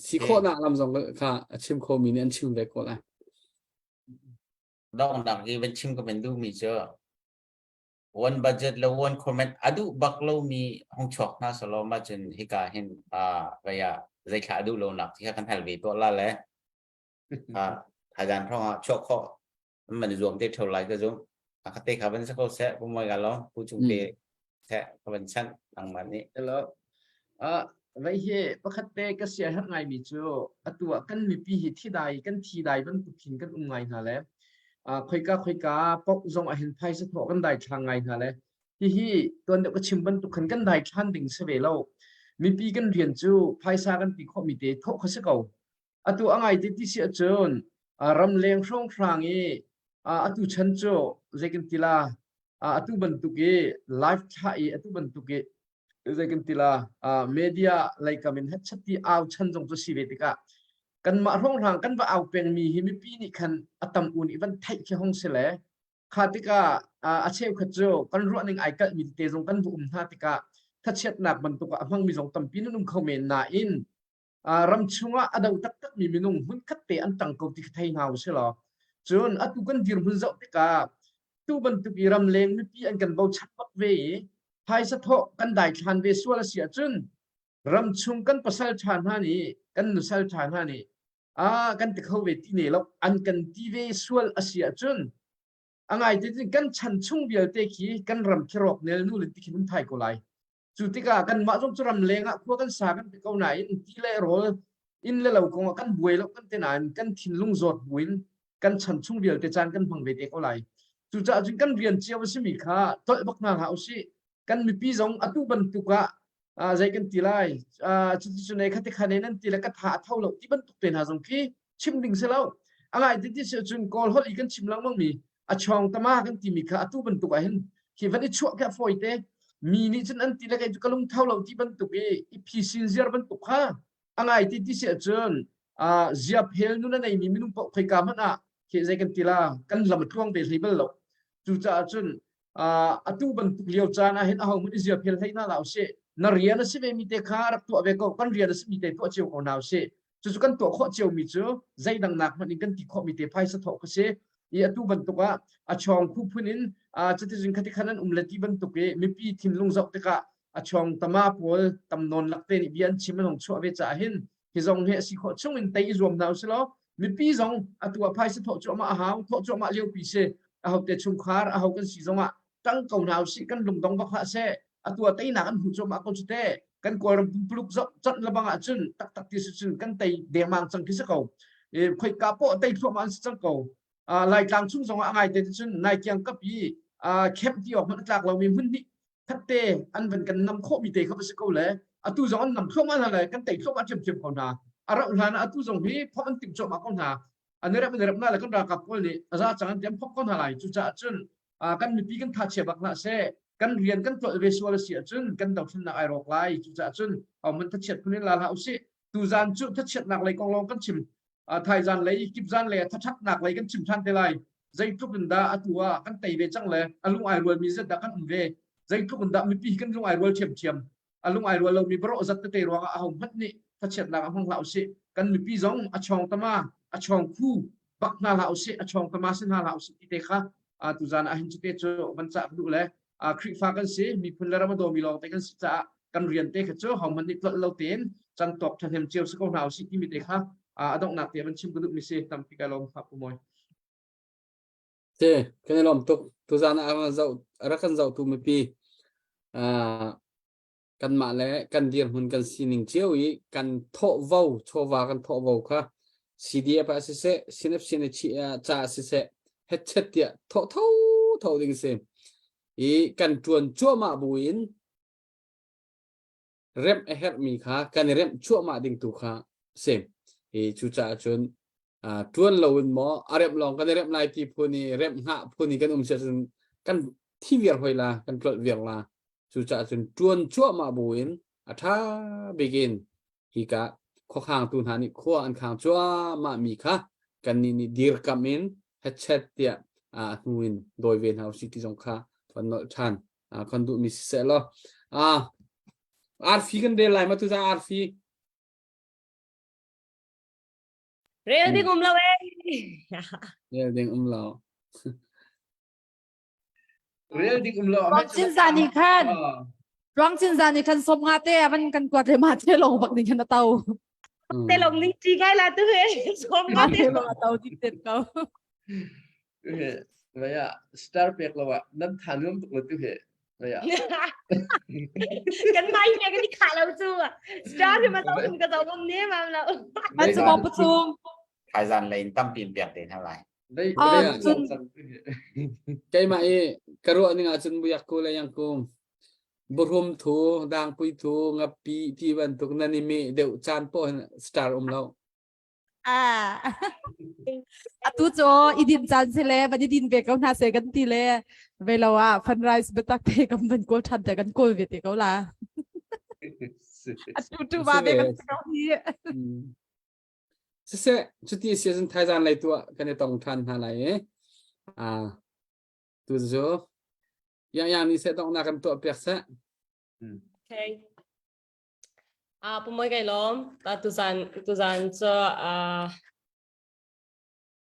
si khawhnak lam zong kha a chim kho mi nih an chim ve ko lai Donghnak i van chim ka van duhmi cu one budget le one comment a duh bak lomi hong chuak hna selaw mah cun hika hin vei ah zeithla a duh lonak ti kha kan hal ve tuah la le thaizan hrawng ah chuak khawh man zuam te ṭheo lai ka zum. A ka te kha van sa ko seh pumoi ka lo pu chung te seh ka van chanh nangmah nih. Hello. Ah, vei hi pakhat te ka sia herh ngaimi cu atu ah kan mipi hi thidai kan thi dai bantuk khin kan um ngai hna le khoika khoika pok zong ah hin phaisa thawh kan dai thlang ngai hna le hihi tuan deuh ka chim bantuk khan kan dai thlan ding si ve lo mipi kan rian cu phaisa kan ti khawh mi te thawh kha si ko atu a ngai te ti si ahcun ramleng hrawnghrang i atu chan cu zei kan ti la atu bantuk i live thlah i atu bantuk i zei kan ti la media lei kam in hetchat ti au chan zong cu si ve tikah kanmah hrawnghrang kan va au pengmi hi mipi nih khan a tam u nih van theih khi hong si le kha tikah a cheukhat cu kan ruahning ai kalhmi tete zong kan va um hna tikah thachiatnak bantuk ah a hmangmi zong tampi nan um kho men nain ram chungah a do taktakmi minung hmunkhat te an tang ko ti kha thei hna usih law cun atu kan dirhmun zoh tikah tu bantuk i ramleng mipi an kan bochan bak ve i phaisa thawh kan daithlan ve sual a si ahcun ramchung kan pasal ṭha hna nih kan nusal ṭha hna nih a kan ti kho ve ti ne lo an kan ti ve sual a si ahcun a ngai te kan chan chung vialte khi kan ram khi rawk nel nu le ti khin um thai ko lai Cu tikah kanmah zong cu ramleng ah khua kan sa kan ti ko nain ti le rawl inn le lo kong ah kan buai lo kan ti nain kan thinlung zawt buin kan chan chung vialte caan kan hmang ve te ko lai. Cucaah cun kan rian cio a simi kha tolh bak hna hlah usih. Kan mipi zong atu bantuk ah zei kan ti lai cuticun ei khati khan nan ti le ka tha a tho lo ti bantuk te hna zong khi chim ding si lo. A ngai ti ti si cun Kawl holh i kan chim lengmang mi a chawng tama kan timi kha atu bantuk ah hin khi van i chuah khi a fawi te. Mi nih cun an ti le kei cu ka lung tho lo ti bantuk i i phisin ziar bantuk kha a ngai ti ti si ahcun zia phel nun a neimi minung paoh khoika hmanh ah khi zei kan ti la kan lam a tluang ve hlei bal lo. Cucaah cun atu bantuk lio caan ah hin aho hmanh i zia phel hlei hna hlah usih. Na rian a si ve mi te kha rak tuah ve ko kan rian a si mi te tuah cio ko hna usih. Cucu kan tuah khawh ciomi cu zeidang nak hmanh in kan ti khawhmi te phaisa thawh kha si. I atu bantuk ah a chawng khu phun in cuticun khati khan an um le ti bantuk i mipi thinlung zoh tikah a chawng tama pawl tam nawn lak te nih bia an chim an hong chuah ve caah hin hi zong hi a si khawh chung in tei i zuam hna usih law mipi zong atu ah phaisa thawh cuahmah a hau thawh cuahmah liopi si aho te chungkhar aho kan si zong ah tang ko hna usih kan lungdong bak hlah seh atu ah teinak an hmu cuahmah ko cu te kan kawlram pumpuluk zoh canh lebang ah cun taktak ti si cun kan tei dengmang cang khi si ko khoika poh tei thluahmah an si cang ko laitlang chung zong ah a ngai te cun naikiang kap i kemh ti awk hmanh a tlak lomi hmun hnih khatte an van kan nam khawhmi te kha va si ko le atu zong an nam thluahmah hna le kan tei thluahmah ṭhiamṭhiam ko hna a rauh hlan ah atu zong hi phomh an timh cuahmah ko hna an i rep an i rep na le kan ralkap pawl nih a za cang an tiam phok ko hna lai cucaah cun kan mipi kan tha chia bak hlah seh kan rian kan tlolh ve sual a si ahcun kan dothlennak ai rawk lai cucaah cun hohmanh thachiat phun in la hlah usih tuzan cu thachiatnak lei kong lawng kan chim thaizan lei kipzan lei thathatnak lei kan chim than te lai zeitluk in dah atu ah kan tei ve cang le a lung ai rualmi zat dah kan um ve zeitluk in dah mipi kan lung ai rual ṭhiamṭhiam a lung ai rual lomi barawh zat tete ruangah aho hmanh nih thachiatnak ah hmang hlah usih kan mipi zong a chawng tama a chawng khu bak hna hlah usih a chawng tama si hna hlah usih ti te kha tuzan ah hin cu te cu van cah ka duh le Khrihfa kan si miphun le ram a dawmi lawng te kan si caah kan rian te kha cu hohmanh nih tlolh lo tein can tawk ṭhahnem cio si ko hna usih timi te kha a donghnak te van chim ka duhmi si tampi kai lawm pu Mawi. Te kan i lawm tuk tuzan ah zoh rak kan zohtu mipi kanmah le kan dirhmun kan sining cio i kan thawhvo chawva kan thawhvo kha CDF ah siseh CNF CNH ca ah siseh hetchet tiah thawh tho tho ding si. I kan ṭuan cuahmah buin remh a herhmi kha kan i remh cuahmah ding tu kha si. I cucaah cun ṭuan loin maw a remh lawng kan i remh lai ti phun i remh hngah phun i kan um si ahcun kan thi viar hoi la, kan tlolh viar la. Cucaah cun ṭuan cuahmah buin a ṭha bik in hika khuakhangtu hna nih khua an khang cuahmah mi kha kannih nih dirkamh in hetchet tiah a hnu in dawi ve hna usih ti zong kha kan nolh ṭhan kan duhmi siseh law arfi kan rel lai ma tu arfi Rel ding um lo eh. Rel ding um lo. Rel ding um lo. Ruang cin za nih khan Ruang cin za nih khan som nga te avan kan kuat le ma te long bak ning khan a to. Te long ning chi kai la tu he som nga te long a to dit tet ko. Vaya star pek lo ah nan tha nuam tuk lo tu he. Vaya. Kan mai he kan i khah lo chu. Star hi ma zo ka zo um ne ma lo. Man chu mo patung. Thaizan lei in tampi in pek te hna lai. Ah, cun Keimah i ka ruah ning ahcun buyak ku le yang ku buhrum thu, dangpui thu, ngapi ti bantuk nan i meh deuh caan poh hin star um lo. Ah. Atu cu i din caan si le van i din ve ko hna se kan ti le ve lo ah funrise biatak te kan van kawl ṭhan te kan kawl ve te ko la. Atu tu ba ve kan ko hi. Siseh, cuti a si ahcun thaizan lei tu ah kan i tong ṭhan hna lai i ah tu cu yang yang nih seh donghnak kan tuah piak seh. Okay. Ah, pumoi kai lom. Ta tuzan tuzan cu ah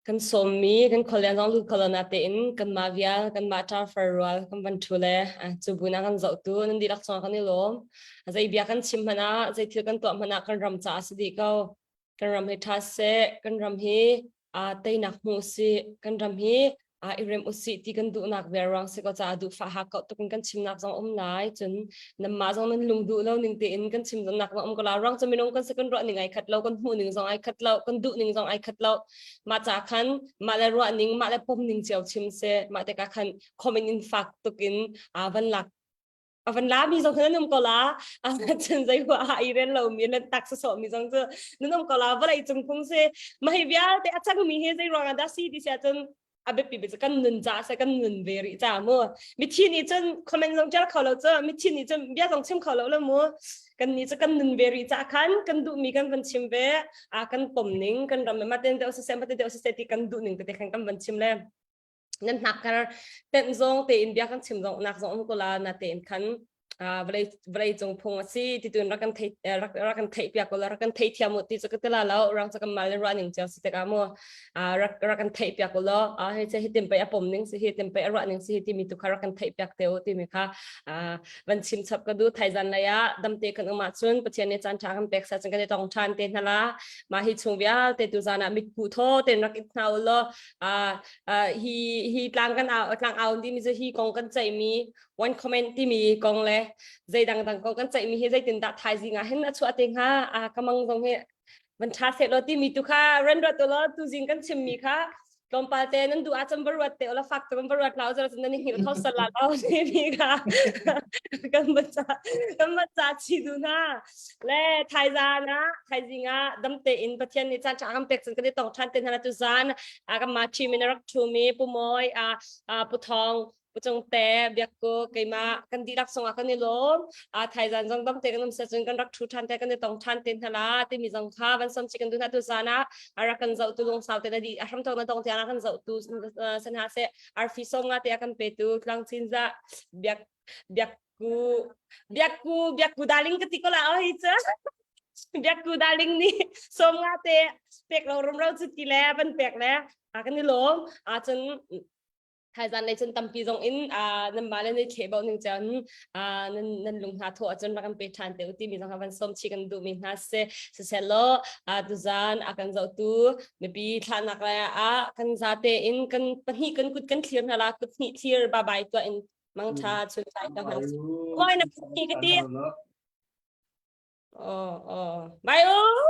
kan sawmmi kan khualian zong lut kholo na tein kanmah vial kanmah ṭarfar rual kan van ṭhu le cu bu na kan zohtu nan dihlak cungah kan i lawm. Zei bia kan chim hmanh ah zei thil kan tuah hmanh ah kan ram caah a si dih ko. Kan ram hi ṭha seh, kan ram hi teinak hmu usih, kan ram hi i rem usih ti kan duhnak vial ruang si ko caah duhfah hakkauh tuk in kan chimnak zong um lai. Cun nanmah zong nan lung duh lo ning tein kan chim nak zong um ko la. Ruang cu minung kan si kan ruah ning ai khat lo, kan hmuh ning zong ai khat lo, kan duh ning zong ai khat lo. Mah ca khan mah le ruah ning, mah le pom ning cio chim se. Mah tikah khan comment in fak tuk in van lak a van la mi zong khan nan um ko la cun zei hua i rel lo mi nan tak sawsawh mi zong cu nan um ko la vawlei cung phung si mah hi vialte a cang mi hi zei ruang ah dah si ti sia cun a biapi bi cu kan nun ca se kan nun ve rih ca mu mithi nih cun comment zong ṭial kho lo cu mithi nih cun bia zong chim kho lo le mu kan nih cu kan nun ve rih ca khan kan duh mi kan van chim ve a kan pom ning kan ram ma ten deuh siseh ma te deuh siseh ti kan duh ning tete khan kan van chim le nan hnakkar tenh zong tein bia kan chim zong nak zong um ko la na tein khan vawlei vawlei cung phung a si ti tuin rak kan thei rak rak kan theih piak ko la rak kan thei thiam u ti cu ka ti la lo rang cu kan mal le ruah ning cio si tikah mu rak rak kan theih piak ko lo hei che hi tim pei a pom ning si hi tim pei a ruah ning si hi timi tu kha rak kan theih piak te u timi kha van chim chap ka du thaizan lei ah damte kan um ahcun Pathian nih caan ṭha kan pek sa cun kan i tong ṭhan te hna la mah hi chung vialte tu zan ah mitkuh thaw ten rak it hna u law hi hi tlang kan au tlang au timi cu hi kong kan ceihmi one comment timi kong le zei dangdang kong kan ceihmi hi zeitindah thaizing ah hin a chuah te hnga a ka mang zong hi van ṭha seh law timi tu kha ran ruat law tuzing kan chimmi kha tlawmpal te nan duh ahcun va ruat te la fak te va ruat lau cun nan hngilh kho sal la lo timi kha kan va ca kan va ca chi du hna le thaizan ah thaizing ah dam tein Pathian nih caan ṭha kan pek cun kan i tong ṭhan te hna tu zan a kan ma ṭhi min rak ṭhumi Pu Mawi a Pu Thawng Pu Cung Te Biakku keimah kan dihlak sungah kan i lawm a thaizan zong dam te kan um se cun kan rak ṭhu ṭhan te kan i tong ṭhan te hna la timi zong kha van som chi kan duh hna tu zan ah a rak kan zoh tu lung sau te na di a hram thawk na tong tiang a kan zoh tu san ha se arfi som nga te a kan pe tu tlang chin za biak biak ku biakku biakku darling ka ti ko la oh hi cu biakku darling nih som nga te pek lo rum ro chu ti le van pek le a kan i lawm a cun thaizan lei cun tampi zong in nan mah le ne thle bo ning cun nan nan lung hna thaw ahcun rak kan pe ṭhan te u ti mi zong van som chi kan duh mi hna se siselaw tuzan a kan zohtu mipi thlahnak le ah kan zate in kan pahnih kan kut kan thlir hna la kut hnih thlir bye bye tuah in Mangtha chun tlai ka hna. Koi na phi ka ti. Oh oh. Bye oh.